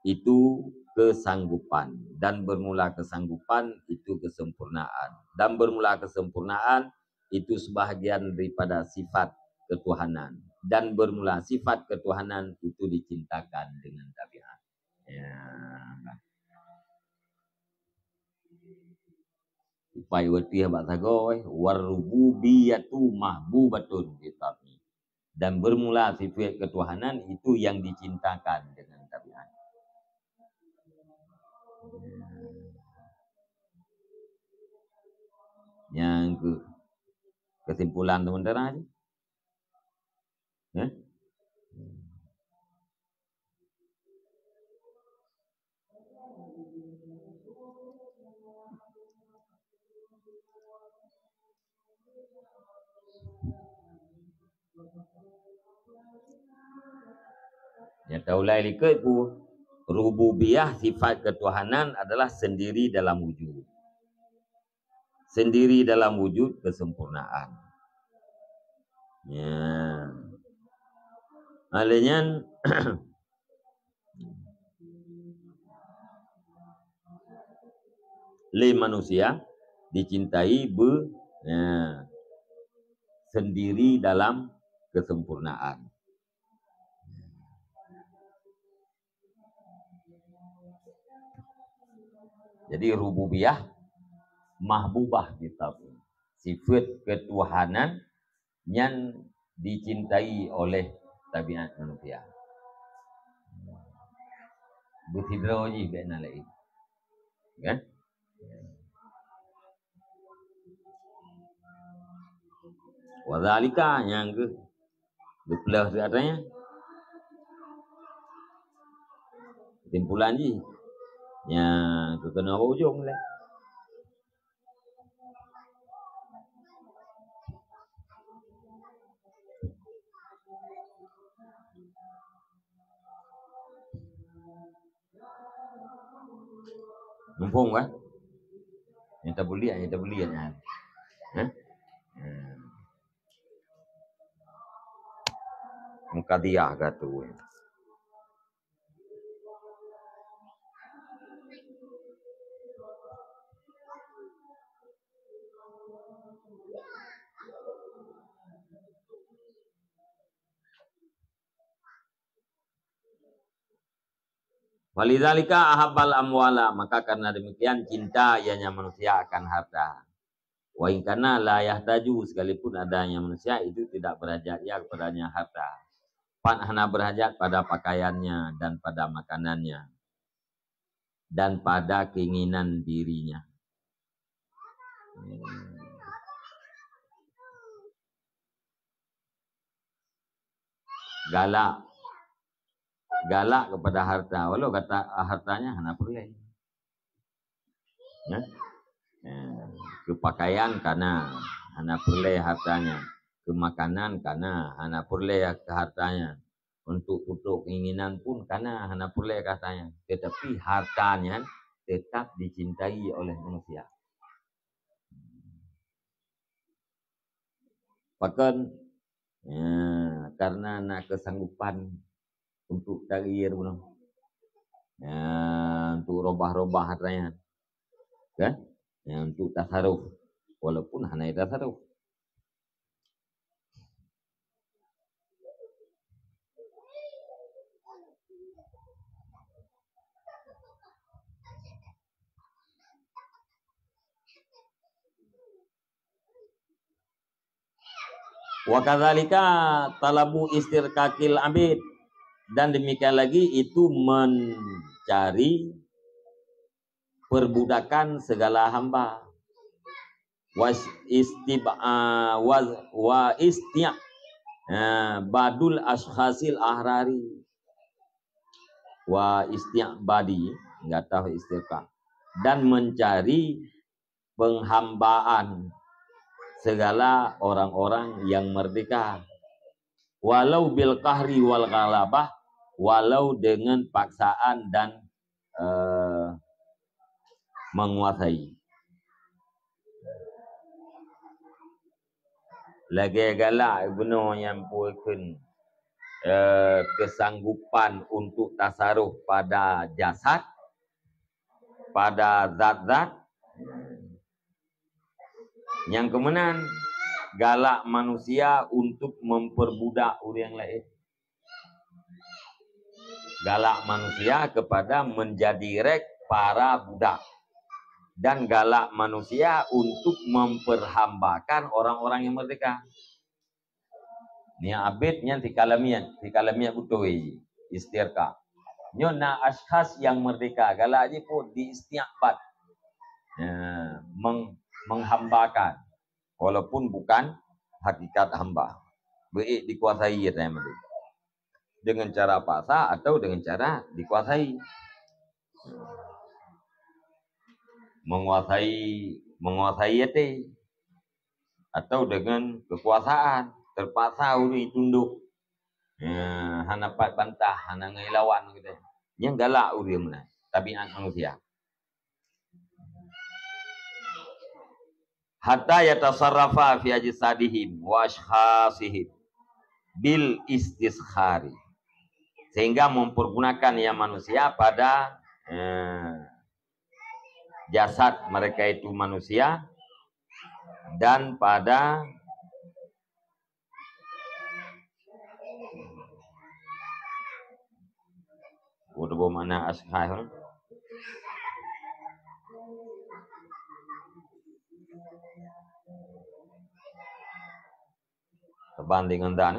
itu kesanggupan, dan bermula kesanggupan itu kesempurnaan, dan bermula kesempurnaan itu sebahagian daripada sifat ketuhanan, dan bermula sifat ketuhanan itu dicintakan dengan tabiat. Ya. Ipai watih bak sagoe, war rububiyatu mahbubatun bi tabi'i. Dan bermula sifat ketuhanan itu yang dicintakan dengan tabiat. Nyang ke kesimpulan sementara aja. Ya? Nyang taulai likot pun, rububiyah sifat ketuhanan adalah sendiri dalam wujud. Sendiri dalam wujud kesempurnaan. Ya. Oleh nyan, lé manusia dicintai be, ya, sendiri dalam kesempurnaan. Jadi rububiyah mahbubah di tabiat. Sifat ketuhanan nyan dicintai oleh tabiat manusia. Beusidroe jih bèk na laén. Kan? Wa dzalika, nyang geuh geupeuleueh di ateueh nyan. Kesimpulan jih, nyang keukeunong bak ujong lé. Muphom kan? Nyang tabuliek, nyang tabuliek nyan. Hah? Hmm. Mukadiyah ka tu. Walidzalika ahabbal amwala, maka karena demikian cinta ianya manusia akan harta. Wa in kana la yahtaju, sekalipun adanya manusia itu tidak berhajat ia kepadanya harta. Pan hana berhajat pada pakaiannya dan pada makanannya dan pada keinginan dirinya. Galak, galak kepada harta, walau kata hartanya hana peureulèe. Nah, eh, keu pakaian kana, hana peureulèe hartanya. Keu makanan kana, hana peureulèe keu hartanya. Untuk putôk keinginan pun kana, hana peureulèe keu hartanya. Tetapi harta nyan tetap dicintai oleh manusia. Pakon? Ya, karena na keusanggupan untuk taghyir bunoe. Ya, untuk robah-robah harta nyan. Kan? Ya, untuk tasaruf. Walaupun hana tasaruf. Wa kadzalika talabu istirqaqil abid, dan demikian lagi itu mencari perbudakan segala hamba. Was istib-, ah, wa, wa isti-, ah, badul asyhasil ahrari. Wa isti'badi, enggak tahu istirqaq. Dan mencari penghambaan segala orang-orang yang merdeka. Walau bil qahri wal ghalabah, walau dengan paksaan dan, eh, menguasai. Lagèe galak bunoe nyang peue kheun, eh, kesanggupan untuk tasaruf pada jasad, pada zat-zat, nyang keumeunang galak manusia untuk memperbudak ureueng laén. Galak manusia kepada menjadi rek para budak. Dan galak manusia untuk memperhambakan orang-orang yang merdeka. Ni abet nyan sikalamiet, sikalamiet beutôi, istirqa. Nyoe na asykhas yang merdeka, galak jih pun di isti'bad. Ya, meng-, menghambakan. Walaupun bukan hakikat hamba. Beuék dikuasai, ya, dengan cara paksa atau dengan cara dikuasai. Menguasai, menguasai até. Atau dengan kekuasaan, terpaksa ureueng tunduk. Ya, hana pat bantah, hana ngai lawan gitu. Nyang galak ureueng meunan, tabiat manusia. Hatta yatasarrafa fi ajsadihim wa ashkhasihim bil istiskhari. Sehingga mempergunakan yang manusia pada, eh, jasad mereka itu manusia dan pada Udah bermakna ashkhas. Teban dengan dan.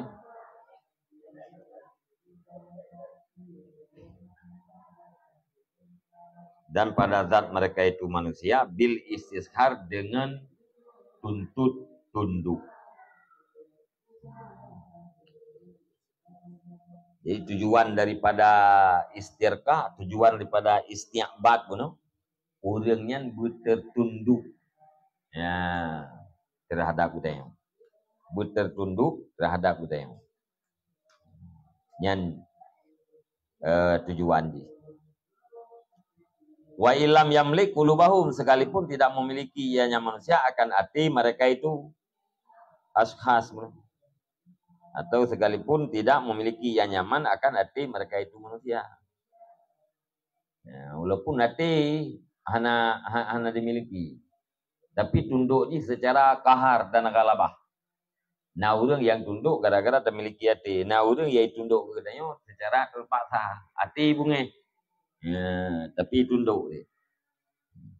Dan pada zat mereka itu manusia, bil istiskhar, dengan tuntut tunduk. Jadi tujuan daripada istirqa, tujuan daripada isti'bad bunoe, ureueng nyan beutertunduk, ya, terhadap geutanyoe. Beutertunduk terhadap geutanyoe. Nyan, eh, tujuan jih. Wa illam yamlik qulubahum, sekalipun tidak memiliki ianya manusia akan até mereka itu, ashkhas, atau sekalipun tidak memiliki ianya man akan até mereka itu manusia. Ya, walaupun até hana, ha-, hana dimiliki, tapi tunduk jih secara qahar dan ghalabah. Na ureueng nyang tunduk gara-gara teumiliki até. Na ureueng nyang tunduk keu geutanyoe secara terpaksa. Até beungéh. Ya, tapi tunduk jih.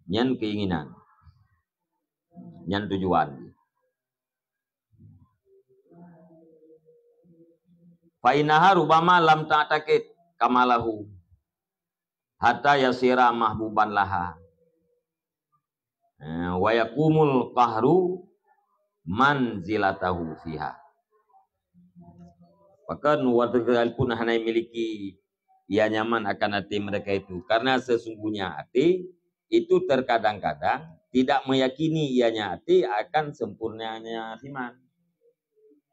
Nyan keinginan. Nyan tujuan. Fa innaha rubama lam ta'taqid kamalahu hatta yasira mahbuban laha. Eh, wa yaqumul qahru manzilatahu fiha. Bahkan watée sekalipun hana miliki ianya man akan até mereka itu, karena sesungguhnya até itu terkadang-kadang tidak meyakini ianya até akan sempurnanya iman.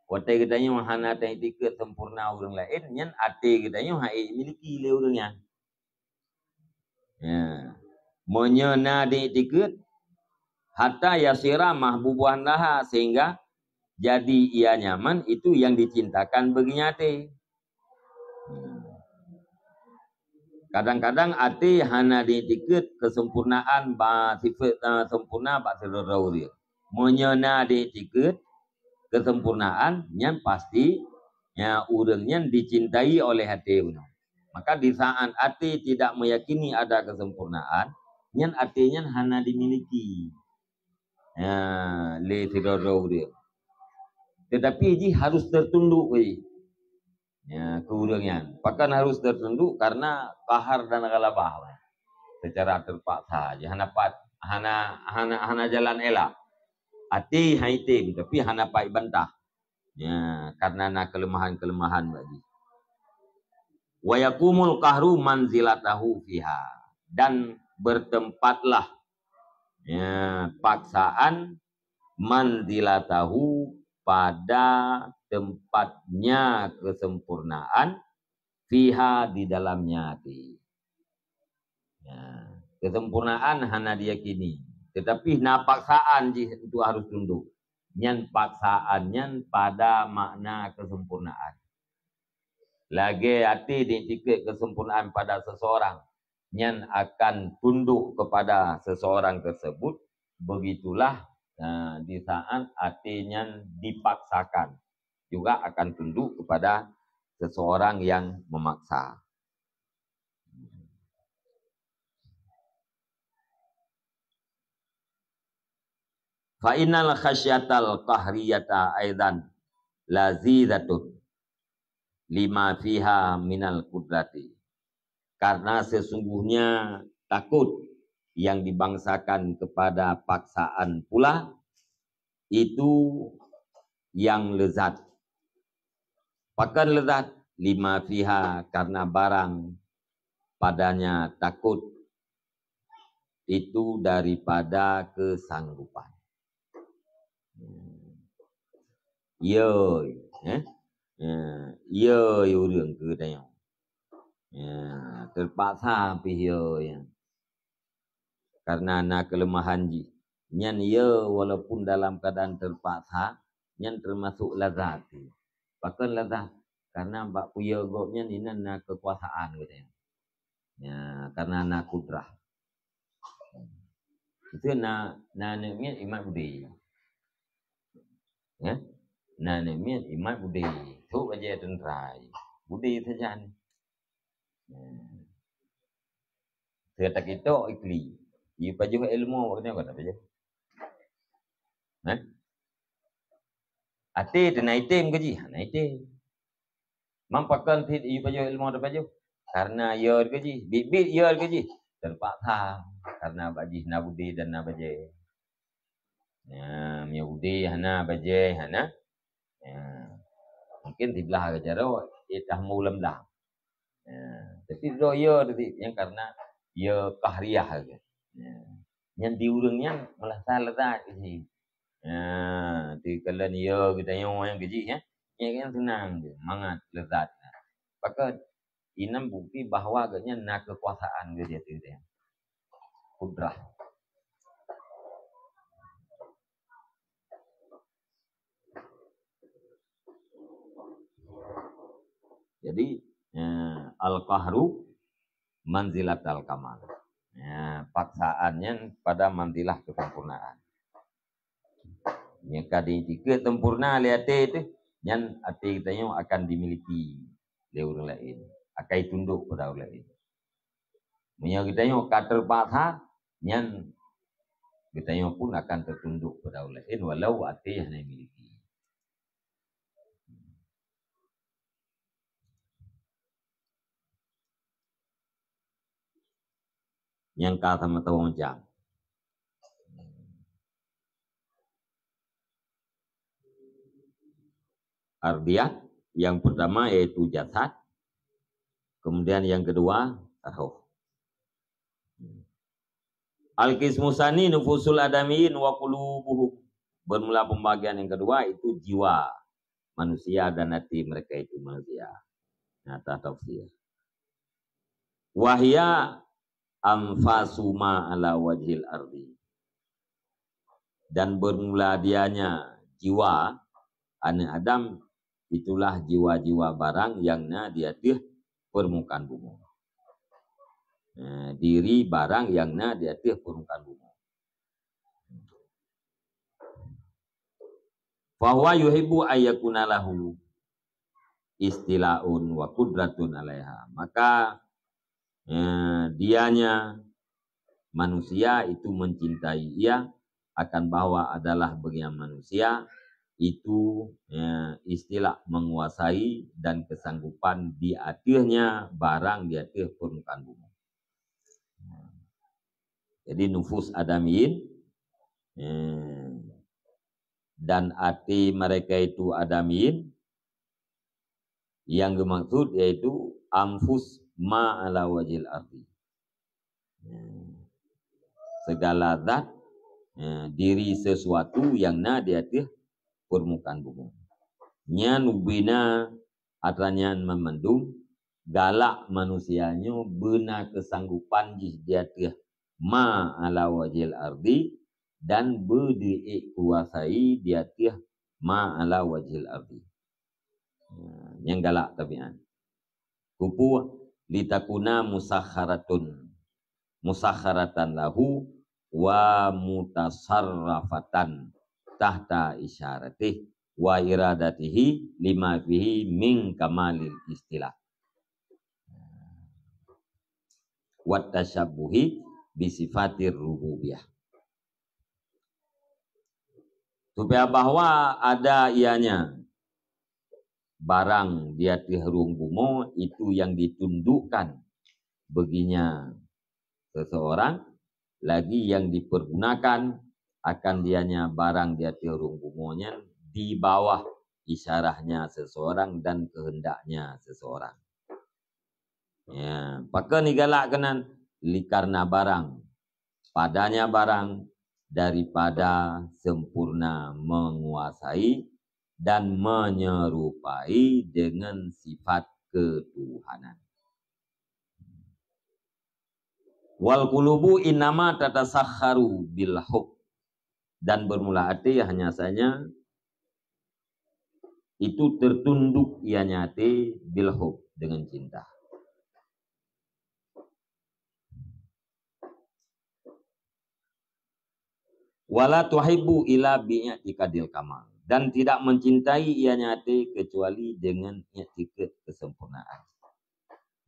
Watée geutanyoe hana taiktikeuet sempurna ureueng laén, nyan até geutanyoe hana miliki lé ureueng nyan. Ya. Meunyoe na diiktikeuet, hatta yasira mahbuban laha, sehingga jadi ia nyaman itu yang dicintakan bagi até. Kadang-kadang até hana diiktikeuet kesempurnaan ba sifat, eh, sempurna bak sidroe ureueng. Meunyoe na diiktikeuet kesempurnaan, nyan pasti, ya, ureueng nyan dicintai oleh até bunoe. Maka di saat até tidak meyakini ada kesempurnaan, nyan até nyan hana dimiliki, ya, lé sidroe ureueng. Tetapi jih harus tertunduk weh. Ya, keu ureueng nyan. Pakon harus tertunduk? Karena qahar dan ghalabah. Secara terpaksa je. Hana pat, hana, hana, hana jalan elak. Até hai tem, tapi hana pat bantah. Ya, karena na kelemahan-kelemahan bak jih. Wa yaqumul qahru manzilatahu fiha. Dan bertempatlah, ya, paksaan manzilatahu, pada tempatnya kesempurnaan, fiha, di dalamnya até. Ya, kesempurnaan hana diyakini, tetapi na paksaan jih untuk harus tunduk. Nyan paksaan nyan pada makna kesempurnaan. Lagée até diiktikeuet kesempurnaan pada seseorang, nyan akan tunduk kepada seseorang tersebut, begitulah, eh, di saat até nyan dipaksakan, juga akan tunduk kepada seseorang yang memaksa. Fa innal khasyatal qahriyata aidan lazidatun lima fiha minal qudrati. Karena sesungguhnya takut yang dibangsakan kepada paksaan pula, itu yang lezat. Pakon lezat? Lima fiha, karena barang padanya takut itu daripada kesanggupan. Yo, eh? Ya, yo, yo ureuëng keu tanyoe. Ya, terpaksa pih yo, ya. Karena na kelemahan jih. Nyan yo, walaupun dalam keadaan terpaksa, nyan termasuk lazat. Pakon lazat? Karena bak peue yo gobnyan inan na kekuasaan, katanya. Ya, karena na kudrah. Itu na, na aneuk miet imat budi. Ya? Na aneuk miet imat budi. Sok aja tentera. Budi saja ni. Ya. Saya tak ketok ikli. Ipajoh ilmu, apa kena kata pajoh? Hah? Até teu na item keu jih, hana item. Mam pakon cit ipajoh ilmu tapajoh? Karena yo keu jih, biet-biet yo keu jih. Terpaksa, karena bak jih na budi dan na bajée. Ya, meunyoe budi hana, bajée hana. Ya. Mungkin siblah ke jaroe, itahmu lam dah. Ya, tapi droe yo tadi yang karena yo kahriyah ke. Ya. Nyan di ureuëng nyan meulasa lezat keu jih. Ya, di keulan yo geutanyoe nyang keu jih, ya. Nyan kan seunang je, mangat lezat. Pakon inan bukti bahwa geuhnyan na kekuasaan geuh di ateueh geutanyoe. Kudrah. Jadi, eh, al-qahru manzilatal kamal. Ya, paksaan nyan pada manzilah kesempurnaan. Nyang ka diiktikeuet sempurna lé até teuh, nyan até geutanyoe akan dimiliki lé ureuëng laén, akan tundok pada ureuëng laén. Meunyoe geutanyoe ka terpaksa, nyan geutanyoe pun akan tertundok pada ureuëng laén, walau até hana miliki. Nyang ka sama tawang jam. Ardiyah, yang pertama yaitu jasad, kemudian yang kedua roh. Al-qismu tsani nufusul adamiyin wa qulubuhum. Bermula pembagian yang kedua itu jiwa manusia dan hati mereka itu manusia. Nah, tafsir. Wahya anfasu ma ala wajhil ardi. Dan bermula dianya jiwa aneuk Adam, itulah jiwa-jiwa barang yang na di ateueh permukaan bumoe. Eh, diri barang yang na di ateueh permukaan bumoe. Fahuwa yuhibbu ayyakuna lahu istilaun wa qudratun alaiha. Maka, eh, dianya manusia itu mencintai ia akan bahwa adalah bagian manusia itu, eh, istilah menguasai dan kesanggupan di ateuehnya barang di ateueh permukaan bumi. Jadi nufus adamiyin, eh, dan até mereka itu adamiyin, yang geumaksud yaitu anfus ma ala wajhil ardi. Eh, segala zat, eh, diri sesuatu yang na di ateueh permukaan bumoe. Nyan ubena atra nyan meumandum galak manusia nyoe beuna keusanggopan jih di ateueh ma ala wajhil ardi dan beudeuék kuasai di ateueh ma ala wajhil ardi. Nah, nyang galak tabiat. Kupu litakuna musakharatun, musakharatan lahu wa mutasarrafatan tahta isyaratih wa iradatihi lima fihi min kamalil istilah. Wat tasyabbuhi bisifatir rububiyah. Supaya bahwa ada ianya barang di ateueh rhueng bumoe itu yang ditundukkan baginya seseorang, lagi yang dipergunakan akan dianya barang di ateueh rhueng bumoe nyan di bawah isyarahnya seseorang dan kehendaknya seseorang. Ya, pakon igalak keunan? Li karena barang, padanya barang daripada sempurna menguasai dan menyerupai dengan sifat ketuhanan. Wal qulubu innama tatasakharu bil hub. Dan bermula hati hanya saja itu tertunduk ianya hati bil hub, dengan cinta. Wala tuhibbu ila bi'tikadil kamal. Dan tidak mencintai ianya hati kecuali dengan iktikad kesempurnaan.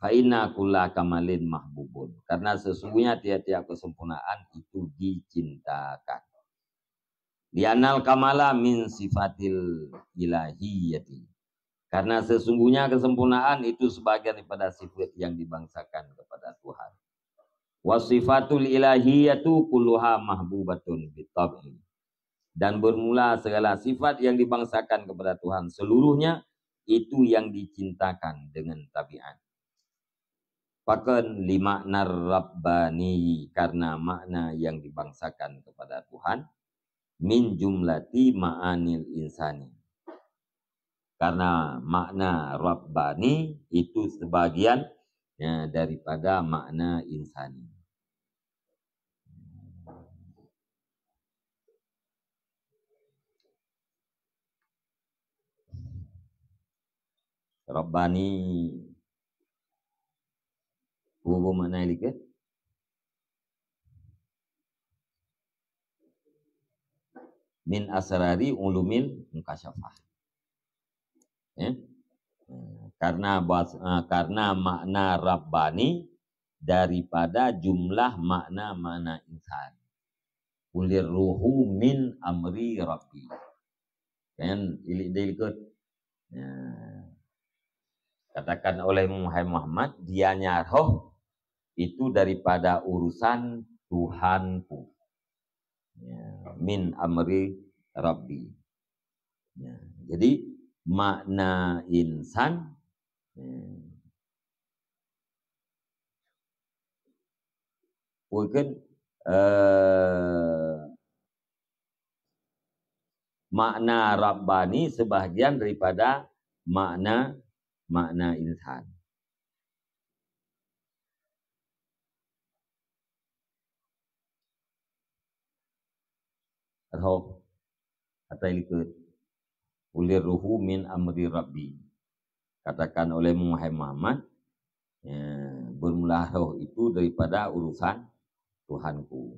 Fa inna kulla kamalin mahbubun. Karena sesungguhnya tiap-tiap kesempurnaan itu dicintakan. Li'annal kamala min sifatil ilahiyati. Karena sesungguhnya kesempurnaan itu sebagian daripada sifat yang dibangsakan kepada Tuhan. Wa sifatul ilahiyatu kulluha mahbubatun bitab'i. Dan bermula segala sifat yang dibangsakan kepada Tuhan seluruhnya itu yang dicintakan dengan tabiat. Pakon li makna rabbani, karena makna yang dibangsakan kepada Tuhan, min jumlati ma'anil insani. Karena makna rabbani itu sebagian, ya, daripada makna insani. Rabbani, peue makna likot? Min asrari ulumil mukasyafah. Ya. Karena bahas, eh, karena makna rabbani daripada jumlah makna-makna insan. Ulir ruhu min amri rabbi. Kan, ilik dia ikut. Ya. Katakan oleh Muhammad, dianya roh itu daripada urusan Tuhanku. Ya, min amri rabbi. Ya, jadi makna insan, ya, mungkin, eh, makna rabbani sebahagian daripada makna, makna insan. Roh, atau likot. Ulir ruhu min amri rabbi. Katakan olehmu, hai Muhammad, ya, bermula roh itu daripada urusan Tuhanku.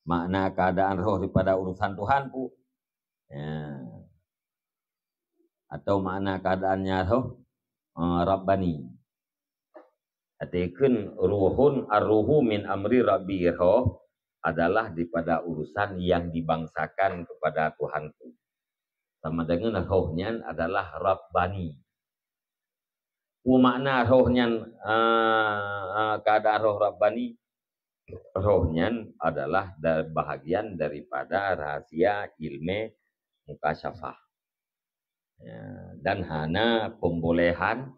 Makna keadaan roh daripada urusan Tuhanku. Ya. Atau makna keadaannya roh, eh, rabbani. Artikan ruhun, ar-ruhu min amri rabbi, roh adalah daripada urusan yang dibangsakan kepada Tuhanku. Sama dengan roh nyan adalah rabbani. Peue makna roh nyan, eh, eh, keadaan roh rabbani? Roh nyan adalah da-, bahagian daripada rahasia ilmu mukasyafah. Ya, dan hana pembolehan,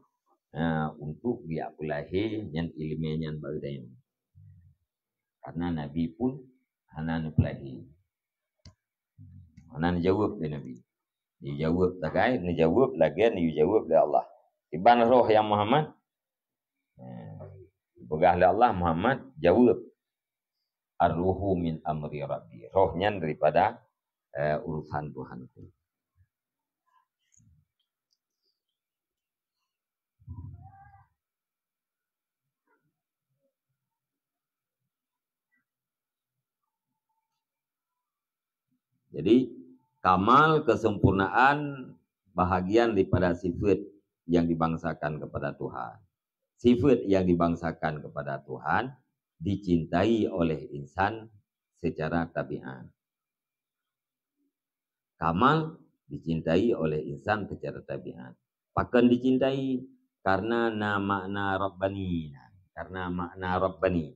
eh, untuk geujak peulahé nyan ilmu nyan bak geutanyoe. Karena Nabi pun hana neupeulahé. Hana neujaweueb lé Nabi. Neujaweueb sagai, neujaweueb lagée neujaweueb lé Allah. Kiban roh ya Muhammad? Eh, peugah lé Allah, Muhammad, jaweueb. Ar-ruhu min amri Rabbi. Roh nyan daripada, eh, urusan Tuhanku. Jadi, kamal kesempurnaan bahagian daripada sifat yang dibangsakan kepada Tuhan. Sifat yang dibangsakan kepada Tuhan dicintai oleh insan secara tabiat. Kamal dicintai oleh insan secara tabiat. Pakon dicintai? Karena na makna Rabbani. Karena makna Rabbani.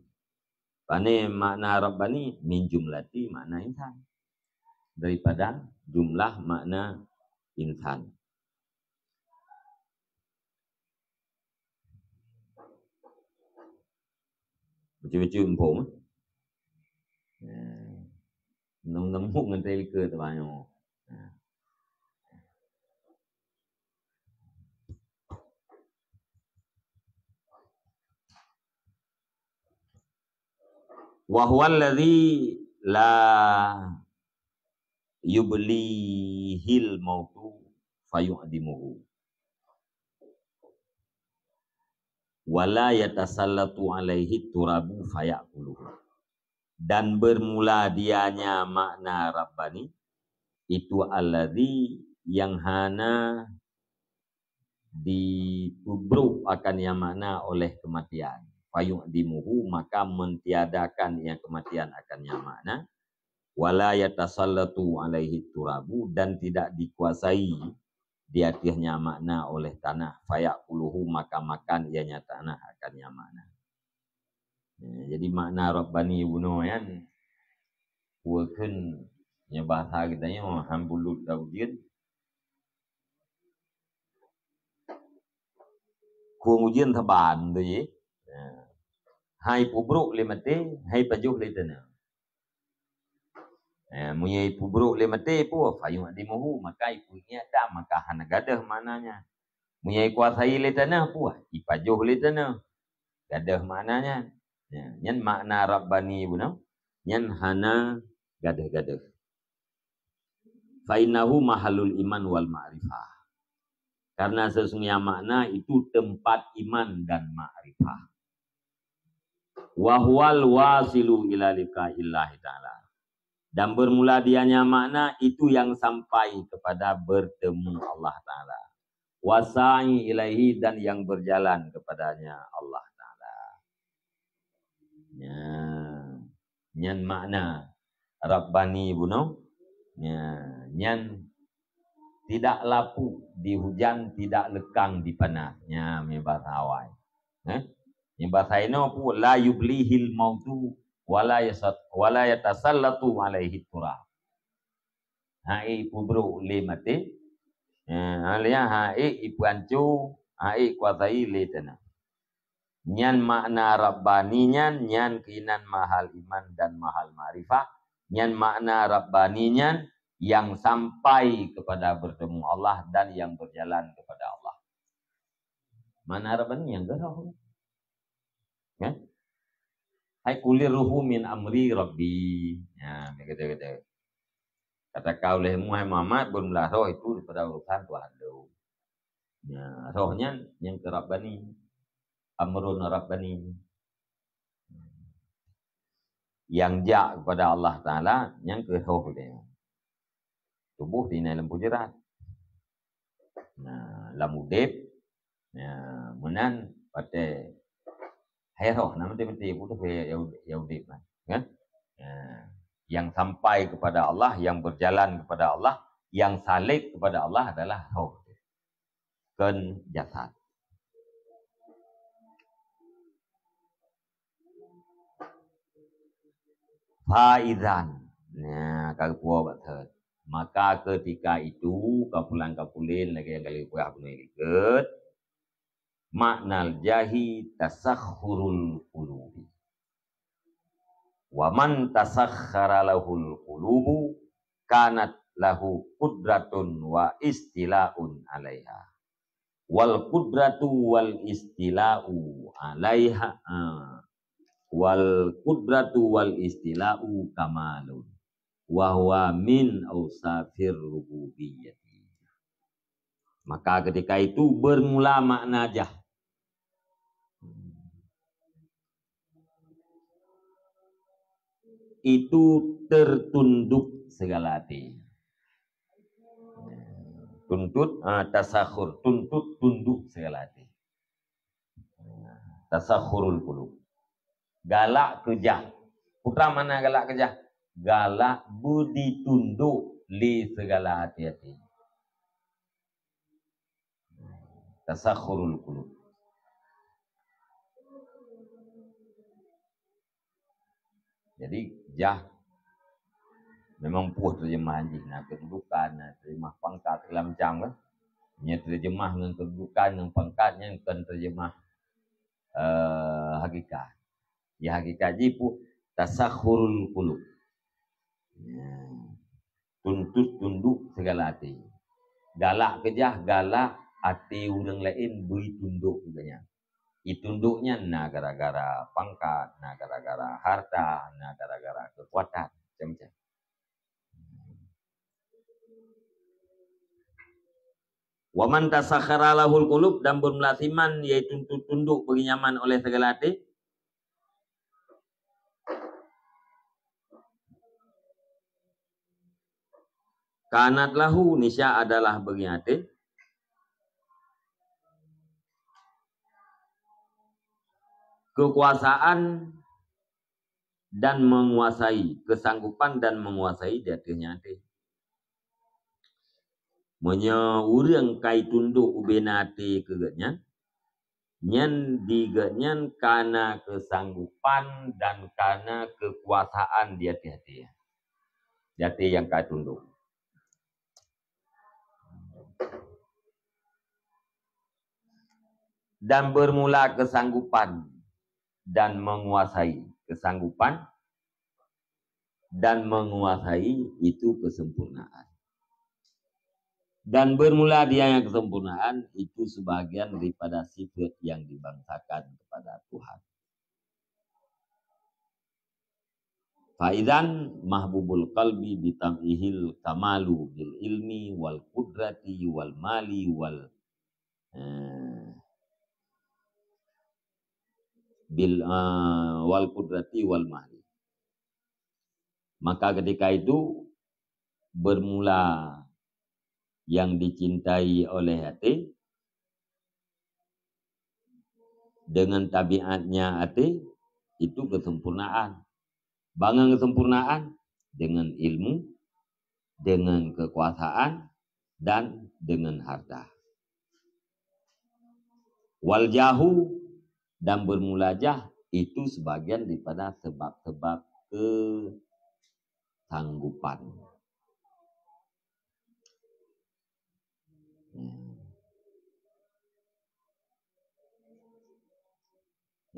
Pane makna Rabbani? Min jumlati makna insan. Daripada jumlah makna insan. Beutôi-beutôi muphom. Nah, nong-nong ngon teuka teubanyong. Nah. Wa huwa alladzi la yublihil mautu fayu'dimuhu. Wa la yatasallatu alaihi turabu fayakuluhu. Dan bermula dianya makna Rabbani, itu alladzi yang hana dipeubrok akan yang makna oleh kematian. Fayu'dimuhu, maka mentiadakan yang kematian akan yang makna. Wala yatasallatu alaihi turabu, dan tidak dikuasai di atasnya makna oleh tanah. Fayakuluhu, maka makan ianya tanah akan yang makna. Eh, jadi makna Rabbani bunoe nyan, peue kheun nyoe bahasa geutanyoe, han bulut lam ujeuen. Khueng ujeuen saban tu jih. Eh, hai peubrok lé maté, hai pajoh lé teuneuk. Eh, meunyoe ipeubrok lé maté peue, fayu'dimuhu, maka ipeuingat dan maka hana gadôh maknanya. Meunyoe ikuasai lé tanoh peue, ipajoh lé tanoh. Gadôh maknanya. Ya, nyan makna Rabbani bunoe, nyan hana gadôh-gadôh. Fa innahu mahallul iman wal ma'rifah. Karena sesungguhnya makna itu tempat iman dan makrifah. Wa huwal wasilu ila liqa'illahi ta'ala. Dan bermula dianya makna itu yang sampai kepada bertemu Allah Ta'ala. Wa sa'i ilaihi, dan yang berjalan kepadanya Allah Ta'ala. Ya. Nyan makna Rabbani bunoe. Ya, nyan tidak lapuek di hujan, tidak lekang di panas. Nya, meunyoe bahasa awai. Eh? Meunyoe bahasa inoe peue, la yublihil mautu wala yasat-, wala yatasallatu alaihi turab. Hai peubrok lé maté. Eh, ha, lé, hai ipeuanco, hai kuasai lé tanoh. Nyan makna Rabbani nyan, nyan keuinan mahal iman dan mahal makrifah. Nyan makna Rabbani nyan yang sampai kepada bertemu Allah dan yang berjalan kepada Allah. Makna Rabbani nyang keu roh. Ya? Hai kulir ruhu min amri Rabbi. Ya, begitu-gitu. Kata kau leh Muhammad, bermula roh itu daripada urusan Tuhan lu. Ya, roh nyan nyang keu Rabbani. Amrun Rabbani. Yang jak kepada Allah Ta'ala, nyang keu roh dia. Tuboh tinggai lam pujeurat. Nah, lam udeb, ya, meunan patéh hai roh, na maté-maté, putôh ya, ya, ya udeb kan. Ya. Yang sampai kepada Allah, yang berjalan kepada Allah, yang salik kepada Allah adalah roh. Kon jasad. Faizan. Nah, ka geupuwoe bak thot. Maka ketika itu, kapulan-kapulen lagée nyang ka lheueh peugah bunoe likot, maknal jahi tasakhurul qulubi. Wa man tasakhkhara lahul qulubu kanat lahu qudratun wa istilaun alaiha. Wal qudratu wal istilau alaiha, ah, wal qudratu wal istilau kamalun. Wa huwa min ausafir rububiyyati. Maka ketika itu bermula makna jah. Itu tertunduk segala hati. Tuntut, ah, tasakhur, tuntut, tunduk segala hati. Tasakhurul qulub. Galak keujah. Peue makna galak keujah? Galak beuditundok lé segala hati-hati. Tasakhurul qulub. Jadi, jah memang poh terjemahan jih, na kedudukan, na terjemah pangkat, segala macam kan. Nyan terjemah ngon kedudukan, ngon pangkat, nyan kon terjemah, eh, hakikat. Ya, hakikat jih peue? Tasakhurul qulub. Ya. Tuntut tunduk segala até. Galak keujah, galak até ureuëng laén bri tundok keu geuhnyan. Itundok nyan na gara-gara pangkat, na gara-gara harta, na gara-gara keukuatan, macam-macam. Wa man tasakhkhara lahul qulub, dan bermula siman, yaitu tunduk bagi nyaman oleh segala até. Kanat lahu, nisya adalah bagi até. Kekuasaan dan menguasai, kesanggupan dan menguasai di ateueh nyan até. Meunyoe ureuëng kai tundok ubena até keu geuhnyan, nyan di geuhnyan kana kesanggupan dan kana kekuasaan di ateueh até. Di até nyang kai tundok. Dan bermula kesanggupan dan menguasai. Kesanggupan dan menguasai itu kesempurnaan. Dan bermula dia yang kesempurnaan itu sebahagian daripada sifat yang dibangsakan kepada Tuhan. Faizan mahbubul qalbi bitam'ihil kamalu bil ilmi wal qudrati wal mali wal, eh, bil, eh, wal qudrati wal mali. Maka ketika itu bermula yang dicintai oleh até, dengan tabiatnya até, itu kesempurnaan. Bangang kesempurnaan dengan ilmu, dengan kekuasaan, dan dengan harta. Wal jahu, dan bermula jah, itu sebagian daripada sebab-sebab kesanggupan.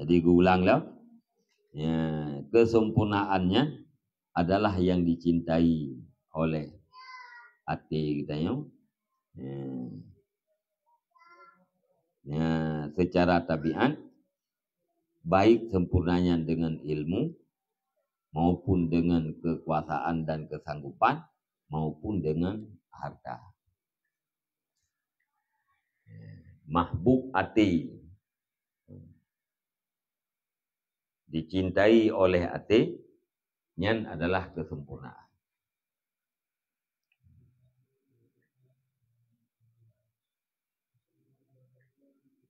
Jadi geulang lom. Ya, kesempurnaannya adalah yang dicintai oleh até geutanyoe. Ya. Ya, secara tabiat, baik sempurnanya dengan ilmu, maupun dengan kekuasaan dan kesanggupan, maupun dengan harta. Mahbub até, dicintai oleh até, nyan adalah kesempurnaan.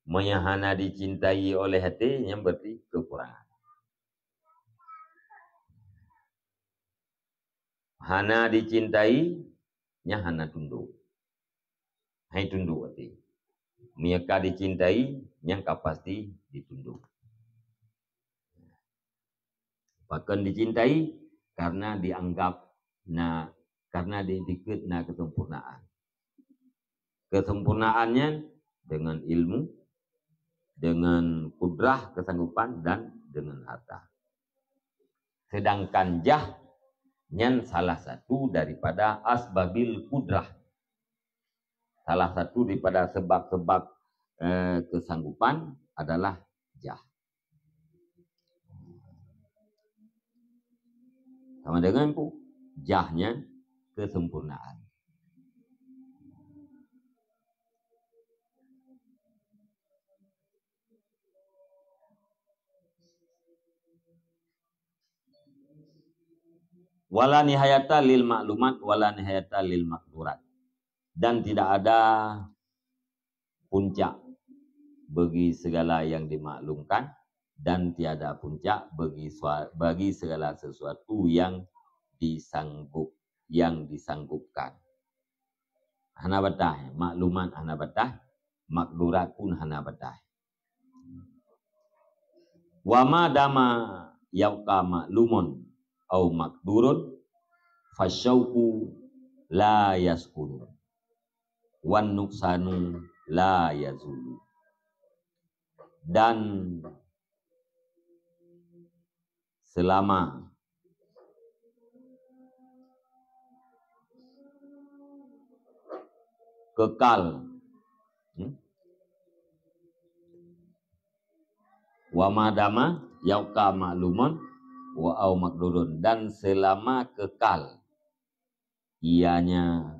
Meunyo hana dicintai oleh até, nyan berarti kekurangan. Hana dicintai, nyan hana tundok. Hai tundok até. Meunyo ka dicintai, nyan ka pasti ditundok. Pakon dicintai? Karena dianggap na, karena di-, dikeue na kesempurnaan. Kesempurnaan nyan dengan ilmu, dengan kudrah, kesanggupan, dan dengan harta. Sedangkan jah nyan salah satu daripada asbabil qudrah. Salah satu daripada sebab-sebab, eh, kesanggupan adalah jah. Sama dengan pu, jah nyan kesempurnaan. Wala nihayata lil maklumat, wala nihayata lil makdurat. Dan tidak ada puncak bagi segala yang dimaklumkan, dan tiada puncak bagi sua-, bagi segala sesuatu yang disanggup, yang disanggupkan. Hana batas, maklumat hana batas, makdurat pun hana batas. Wa ma dama yabqa ma'lumun au maqdurun, fasyauqu la yaskunu, wan nuqsanu la yazulu. Dan selama kekal, hmm? Wa ma dama yabqa ma'lumun wa au maqdurun, dan selama kekal ianya.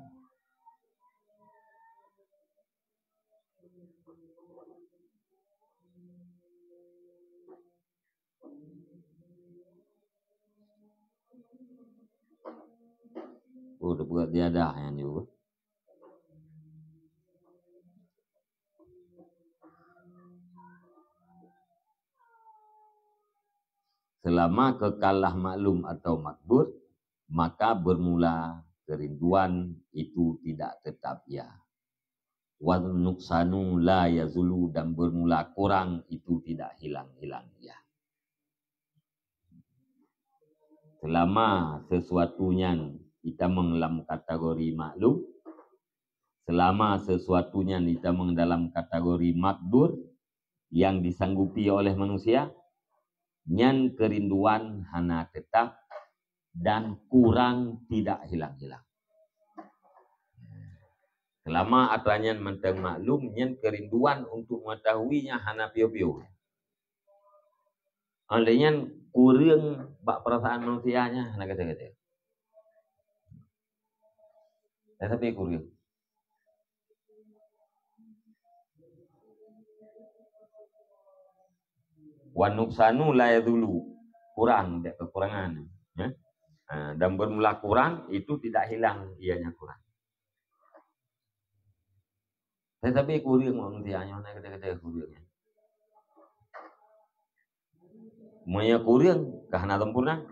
Oh, teupeugah tiada nyan juga. Selama kekal lah maklum atau makdur, maka bermula kerinduan itu tidak tetap ia. Wan nuqsanu la yazulu, dan bermula kurang itu tidak hilang-hilang ia. Selama sesuatu nyan itamong lam kategori maklum, selama sesuatu nyan itamong dalam kategori makdur yang disanggupi oleh manusia, nyan kerinduan hana tetap dan kurang tidak hilang-hilang. Selama atra nyan mantong maklum, nyan kerinduan untuk mengetahuinya hana piôh-piôh. Oleh nyan kureueng bak perasaan manusia nyan hana kata-kata. Tetapi kureueng. Wan nuqsanu la yazulu, kurang, dek kekurangan, ya. Ha, dan bermula kurang itu tidak hilang ianya kurang. Tetapi kureueng manusia nyoe na kata-kata kureueng. Meunyoe kureueng ka hana sempurna.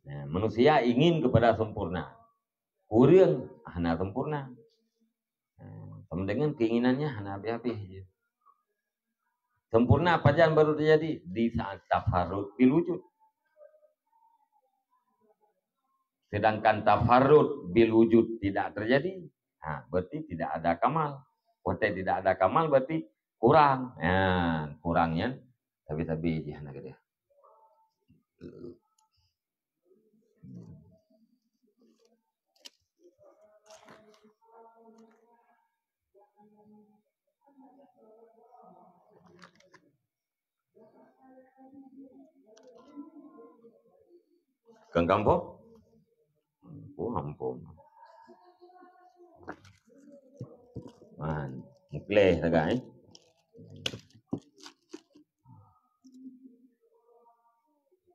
Nah, manusia ingin kepada sempurna. Kureueng hana sempurna. Nah, sama dengan keinginannya hana habis-habis je. Sempurna pajan baru terjadi? Di saat tafarrud bil wujud. Sedangkan tafarrud bil wujud tidak terjadi, ha, berarti tidak ada kamal. Watée tidak ada kamal berarti kurang. Ha, kurang nyan sabe-sabe jih hana keudeh. Kang kampung? Oh, ampun. Man, mukle sagai.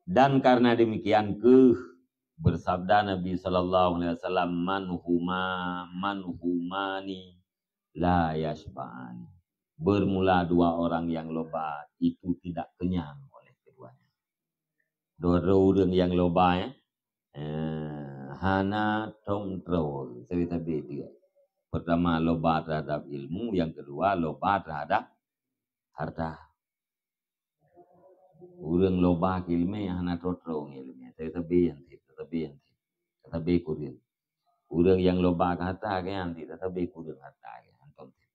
Dan karena demikian keuh bersabda Nabi sallallahu alaihi wasallam, "Man huma, man humani la yashba'ani." Bermula dua orang yang loba itu tidak kenyang oleh keduanya. Dua droe ureueng nyang loba, ya. Eh, hana tom troe, sabe-sabe dia. Pertama loba terhadap ilmu, yang kedua loba terhadap harta. Ureueng loba keu ileumèe hana troe-troe ngon ileumèe. Teutabé nyan cit, teutabé nyan cit. Teutabé kureueng. Ureueng nyang loba keu harta keu nyan cit, teutabé kureueng harta keu nyan. Antom cit.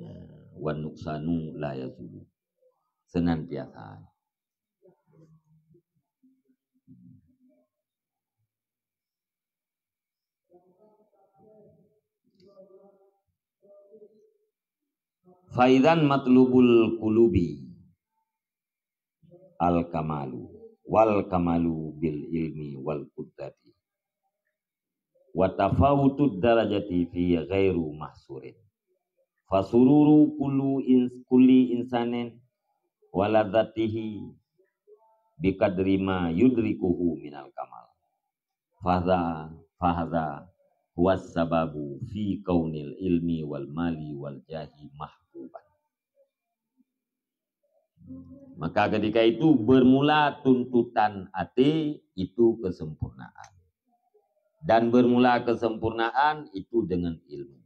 Ya, wan nuqsanu la yazulu. Senantiasa. Faidan matlubul qulubi al kamalu, wal kamalu bil ilmi wal qudrati, wa tafawutud darajati fi ghairu mahsurin. Fasururu kullu ins-, kulli insanin wa ladzatihi biqadri ma yudrikuhu minal kamal. Fahadza, fahadza huwas sababu fi kaunil ilmi wal mali wal jahi mahbuban. Maka ketika itu bermula tuntutan até itu kesempurnaan. Dan bermula kesempurnaan itu dengan ilmu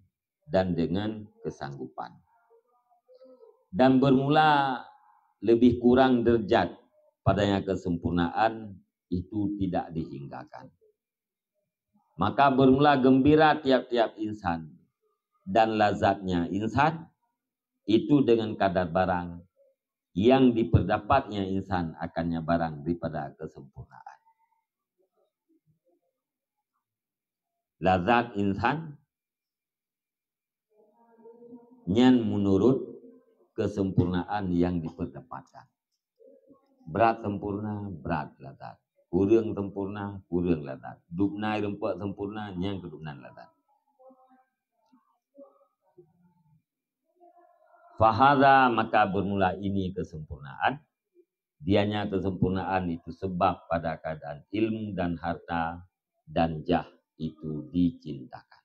dan dengan kesanggupan. Dan bermula lebih kurang derajat padanya kesempurnaan itu tidak dihinggakan. Maka bermula gembira tiap-tiap insan dan lazatnya insan itu dengan kadar barang yang diperdapatnya insan akannya barang daripada kesempurnaan. Lazat insan nyan menurut kesempurnaan yang diperdapatkan. Brat sempurna, brat lazat. Kureueng sempurna, kureueng lazat. Dubnai rumpok sempurna, nyan keudubnan lazat. Fahadza, maka bermula ini kesempurnaan. Dianya kesempurnaan itu sebab pada keadaan ilmu dan harta dan jah itu dicintakan.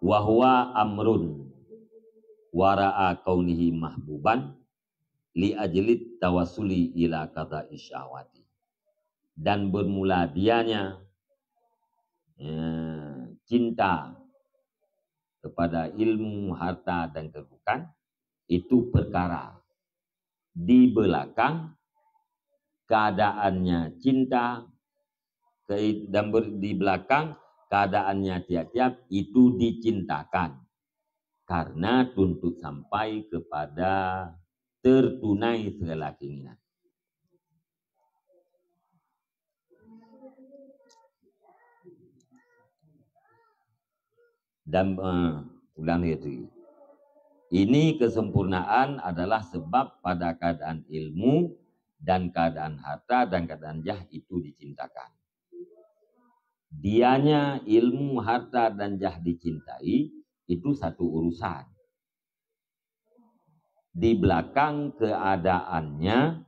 Wa huwa amrun wara'a kaunihi mahbuban li ajlit tawassuli ila qada'i syahwati. Dan bermula dianya, eh, cinta kepada ilmu, harta, dan kedudukan, itu perkara di belakang keadaannya cinta, ke-, dan ber-, di belakang keadaannya tiap-tiap itu dicintakan karena tuntut sampai kepada tertunai segala keinginan. Dan, eh, ulang lagi. Ini kesempurnaan adalah sebab pada keadaan ilmu dan keadaan harta dan keadaan jah itu dicintakan. Dianya ilmu, harta, dan jah dicintai, itu satu urusan. Di belakang keadaannya,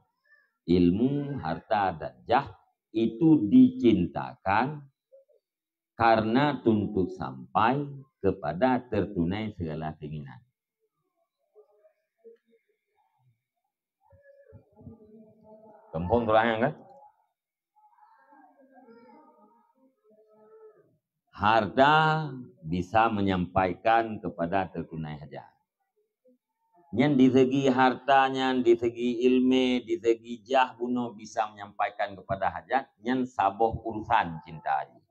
ilmu, harta, dan jah itu dicintakan karena tuntut sampai kepada tertunai segala keinginan. Gampang terang kan? Harta bisa menyampaikan kepada tertunai hajat. Nyan di segi harta nyan, di segi ilmu, di segi jah bunoe bisa menyampaikan kepada hajat, nyan saboh urusan cinta jih.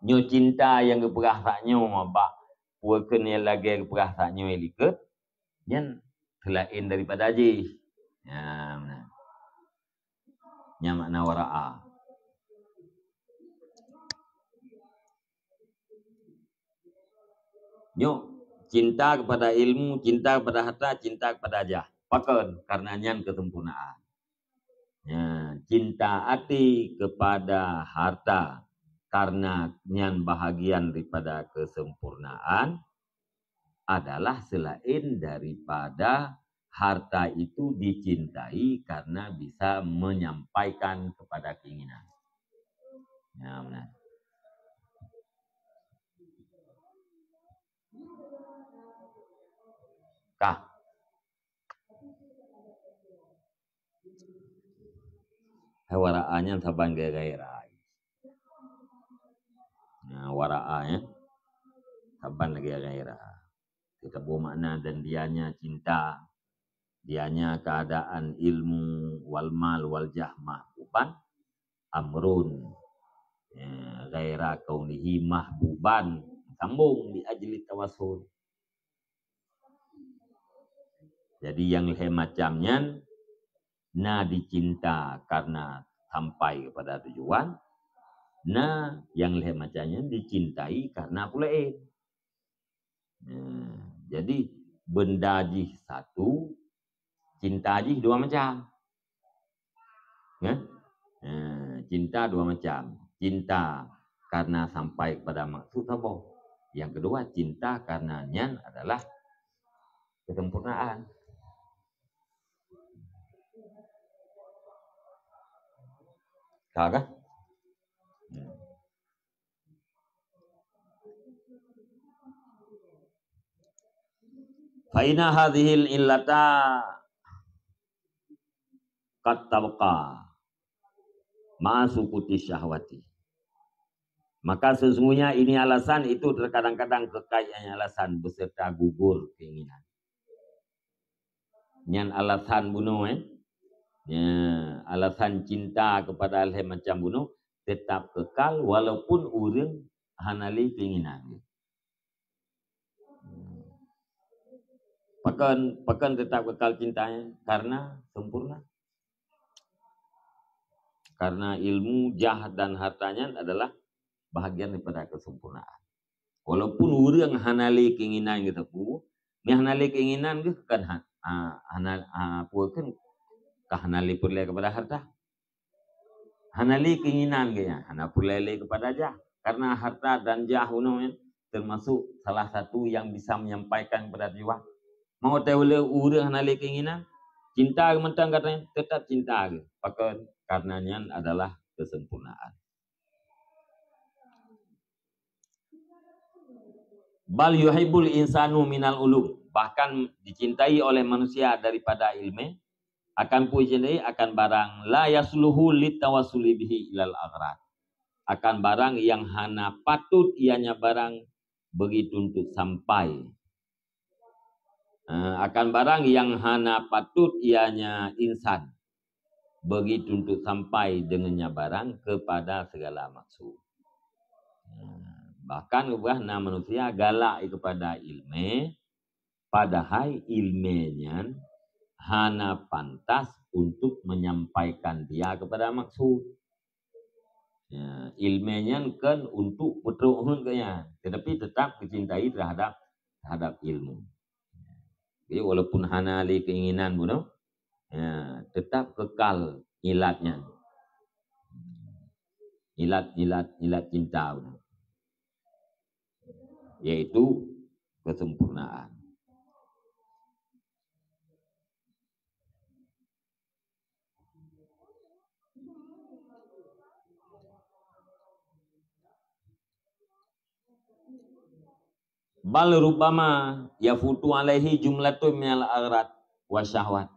Nyoe cinta nyang geupeugah sak nyoe bak peue keuneuk lagée geupeugah sak nyoe likot, nyan seulaén daripada jih. Nyan meunan. Nyan makna wara'a. Nyoe, cinta kepada ilmu, cinta kepada harta, cinta kepada jah. Pakon? Karena nyan kesempurnaan. Ya, cinta até kepada harta, karena nyan bahagian daripada kesempurnaan, adalah selain daripada harta itu dicintai karena bisa menyampaikan kepada keinginan. Ya, benar. Kah? Hai wara'a nyan saban gairah. Nah, wara'a nyan saban lagée gairah. Kita buat makna dan dianya cinta, dianya keadaan ilmu, wal mal, wal jah mahbuban, amrun, ya, ghaira kaunihi mahbuban, sambung di ajli tawassul. Jadi, nyang lhée macam nyan na dicinta karena sampai kepada tujuan, Na nyang lhée macam nyan dicintai karena peue laén. Nah, jadi benda jih satu, cinta jih dua macam. Nah, nah, cinta dua macam. Cinta karena sampai kepada maksud saboh. Yang kedua, cinta karena nyan adalah kesempurnaan. Ka kah? Hmm. Fa inna hadzihil illata qad tabqa ma'a sukuti syahwati. Maka sesungguhnya ini alasan itu terkadang-kadang kekayaan alasan beserta gugur keinginan. Nyan alasan bunoe, eh. Ya, alasan cinta kepada lhée macam bunoe tetap kekal walaupun ureuëng hana lé keinginan. Pakon, pakon tetap kekal cinta nyan? Karena sempurna. Karena ilmu, jah dan harta nyan adalah bahagian daripada kesempurnaan. Walaupun ureuëng hana lé keinginan geuh teupeu, meunyo hana lé keinginan geuh kan ha-, ha-, hana, ha, peue kan ka hana lé peureulée kepada harta. Hana lé keinginan geuh nyan, hana peureulée lé kepada jah. Karena harta dan jah unoe nyan termasuk salah satu yang bisa menyampaikan kepada tujuan. Mau teu ureuëng hana lé keinginan, cinta geuh mantong katanya tetap cinta geuh. Pakon? Karena nyan adalah kesempurnaan. Bal yuhibbul insanu minal ulum, bahkan dicintai oleh manusia daripada ilmu, akan peue cintai, akan barang la yasluhu litawasuli bihi ilal aghrad, akan barang yang hana patut ianya barang bagi tuntuk sampai. Eh, akan barang yang hana patut ianya insan bagi tuntuk sampai dengannya barang kepada segala maksud. Eh, bahkan ubah na manusia galak kepada ilmu, padahai ilmu nyan hana pantas untuk menyampaikan dia kepada maksud. Ya, ilmu nyan kan untuk peutrok hon keu nyan, tetapi tetap geucintai terhadap, terhadap ilmu. Jadi walaupun hana lé keinginan bunoe, ya, tetap kekal ilat nyan. Ilat, ilat, ilat cinta bunoe. Yaitu kesempurnaan. Bal rubbama yafutu alaihi jumlatun minal aghrad wa syahwat.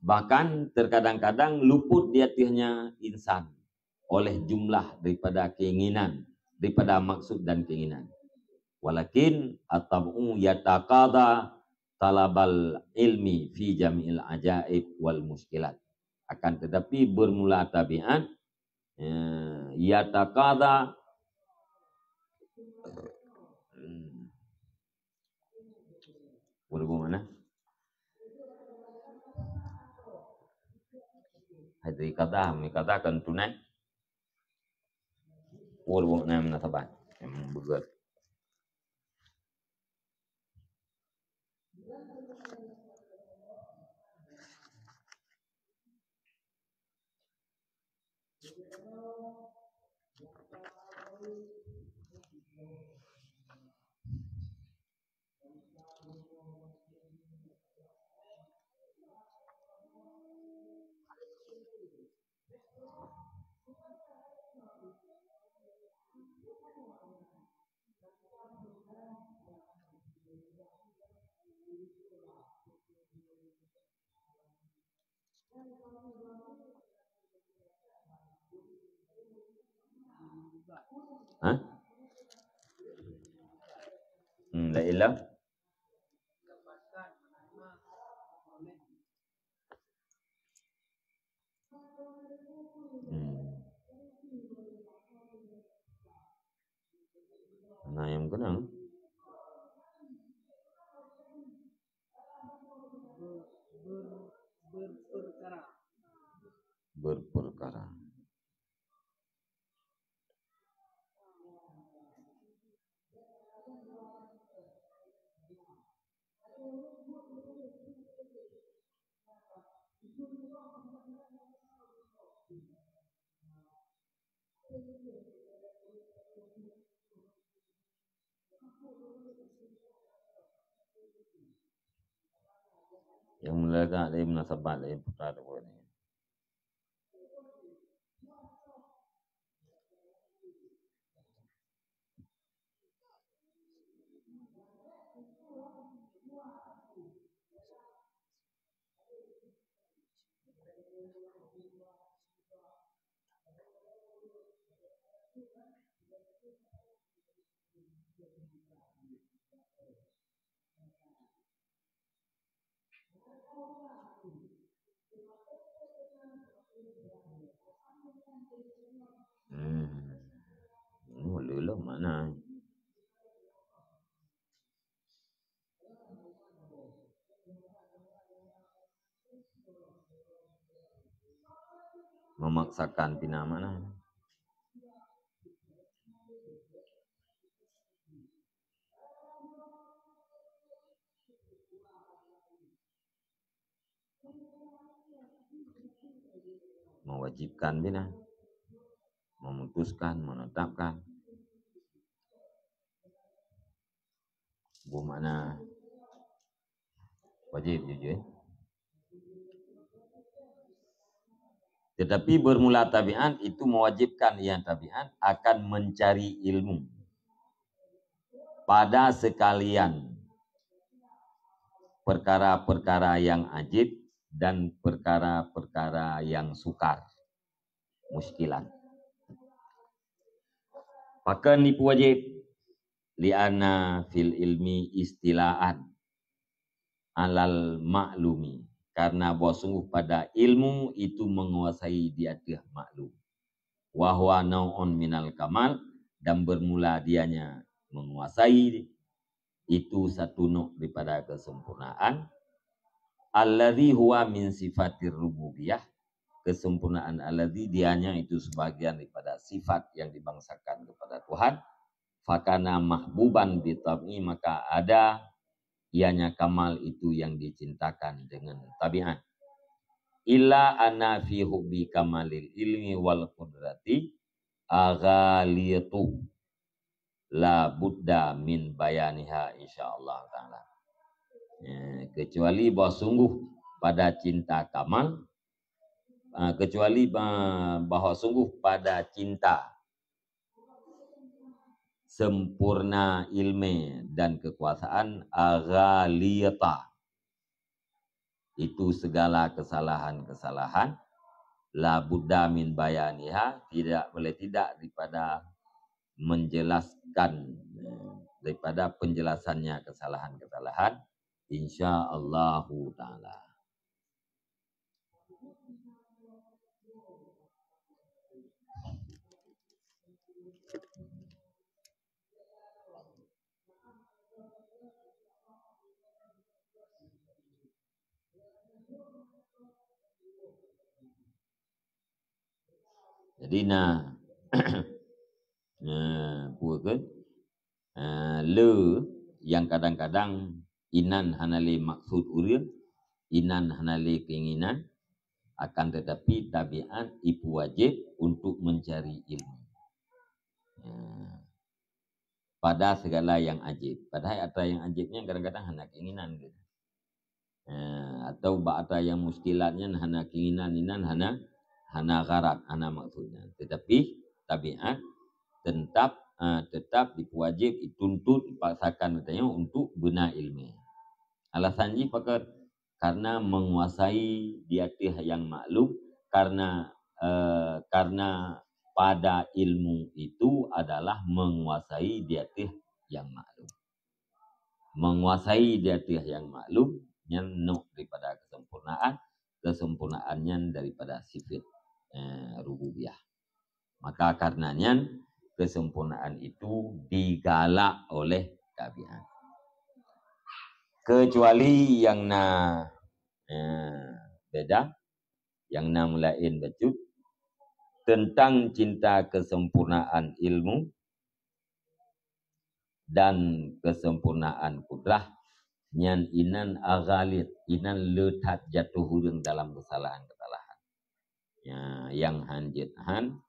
Bahkan terkadang-kadang luput di ateuehnya insan oleh jumlah daripada keinginan, daripada maksud dan keinginan. Walakin at-tab'u yataqadha talabal ilmi fi jami'il ajaib wal muskilat. Akan tetapi bermula tabiat, eh, yataqadha, hmm, Berhubung mana? Hadri kata, mi kata kan tunai. Berhubung na munasabah. Yang beugét. Hah? Hmm, la ilah. Hmm. Nah, yang kena. Berperkara. Nyang meulaga lé munasabat lé putra dua ni. Hmm. Oh, leuh lom makna. Memaksakan pih na makna. Mewajibkan pih na. Memutuskan, menetapkan. Boh makna wajib jujur. Tetapi bermula tabiat itu mewajibkan yang tabiat akan mencari ilmu pada sekalian perkara-perkara yang ajib dan perkara-perkara yang sukar, muskilat. Pakon ipeuwajib? Li'anna fil ilmi istilaan alal maklumi, karena bahwa sungguh pada ilmu itu menguasai di ateueh maklum. Wa huwa nau'un minal kamal, dan bermula dianya menguasai itu satu nok daripada kesempurnaan. Alladzi huwa min sifatir rububiyah, kesempurnaan alladzi dianya itu sebahagian daripada sifat yang dibangsakan kepada Tuhan. Fakana mahbuban bitab'i, maka ada ianya kamal itu yang dicintakan dengan tabiat. Illa anna fi hubbi kamalil ilmi wal qudrati aghalitu la budda min bayaniha insyaallah taala. Ya, kecuali bahwa sungguh pada cinta kamal, ah, kecuali ba-, bahwa sungguh pada cinta sempurna ilmu dan kekuasaan aghalita, itu segala kesalahan-kesalahan, la budda min bayaniha, tidak boleh tidak daripada menjelaskan, eh, daripada penjelasannya kesalahan-kesalahan, insya Allahu taala. Jadi na, na peue kheun? Ah, le nyang kadang-kadang inan hana lé maksud ureuëng, inan hana lé keinginan, akan tetapi tabiat ipeuwajib untuk mencari ilmu. Ah, pada segala yang ajib. Padahai atra yang ajib nyan kadang-kadang hana keinginan gitu. Eh, atau bak atra yang muskilat nyan hana keinginan inan, hana, hana gharat, hana maksud nyan. Tetapi tabiat tetap, eh, tetap dipeuwajib, dituntut, dipaksakan geutanyoe untuk beuna ilmu. Alasan jih pakon? Karena menguasai di ateueh yang maklum, karena, eh, karena pada ilmu itu adalah menguasai di ateueh yang maklum. Menguasai di ateueh yang maklum, nyan nok daripada kesempurnaan, kesempurnaan nyan daripada sifat, eh, rububiyah. Maka karena nyan, kesempurnaan itu digalak oleh tabiat. Kecuali yang na, eh, beda, yang na meulaén bacut, tentang cinta kesempurnaan ilmu dan kesempurnaan kudrah, Nyan inan aghalit, inan le that jatuh ureuëng dalam kesalahan-kesalahan. Ya, nyang han jeuet han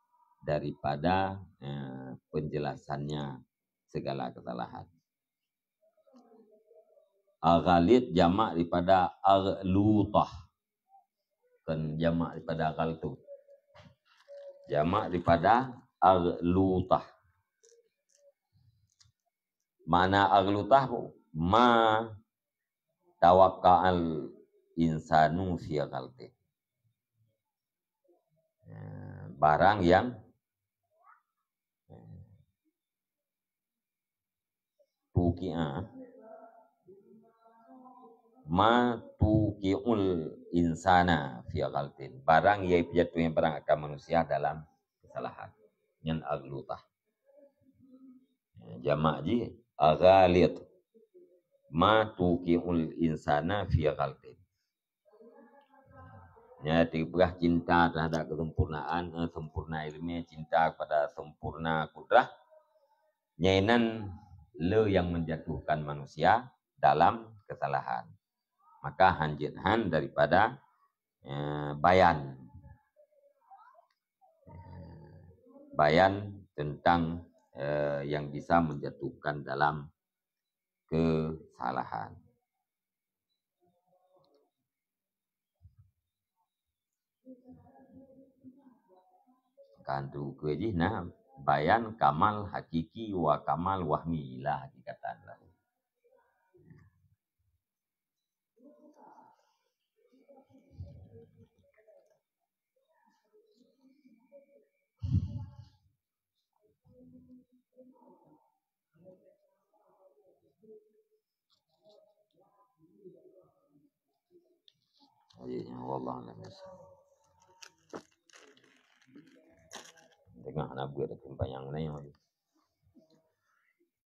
daripada, eh, penjelasannya segala kesalahan. Aghalit jamak daripada aghlutah. Kon jamak daripada ghaltu. Jamak daripada aghlutah. Makna aghlutah, ma tawakka'al insanu fi ghaltin. Eh, barang yang, eh, tuki'a, ma tuki'ul insana fi ghaltin. Barang yang jatuhnya barang akan manusia dalam kesalahan. Nyan aghlutah. Jamak jih aghalit. Ma tuki'ul insana fi ghaltin. Ya, tipeugah cinta terhadap kesempurnaan, eh, sempurna ilmu, cinta kepada sempurna kudrah. Nyan inan le yang menjatuhkan manusia dalam kesalahan. Maka han jeuet han daripada, eh, bayan. Bayan tentang, eh, yang bisa menjatuhkan dalam kesalahan. Kan tu keu jih na bayan kamal hakiki wa kamal wahmi la hakikatan lah. Ayo, wallahu a'lam. Tengah nak buat seumayang ni.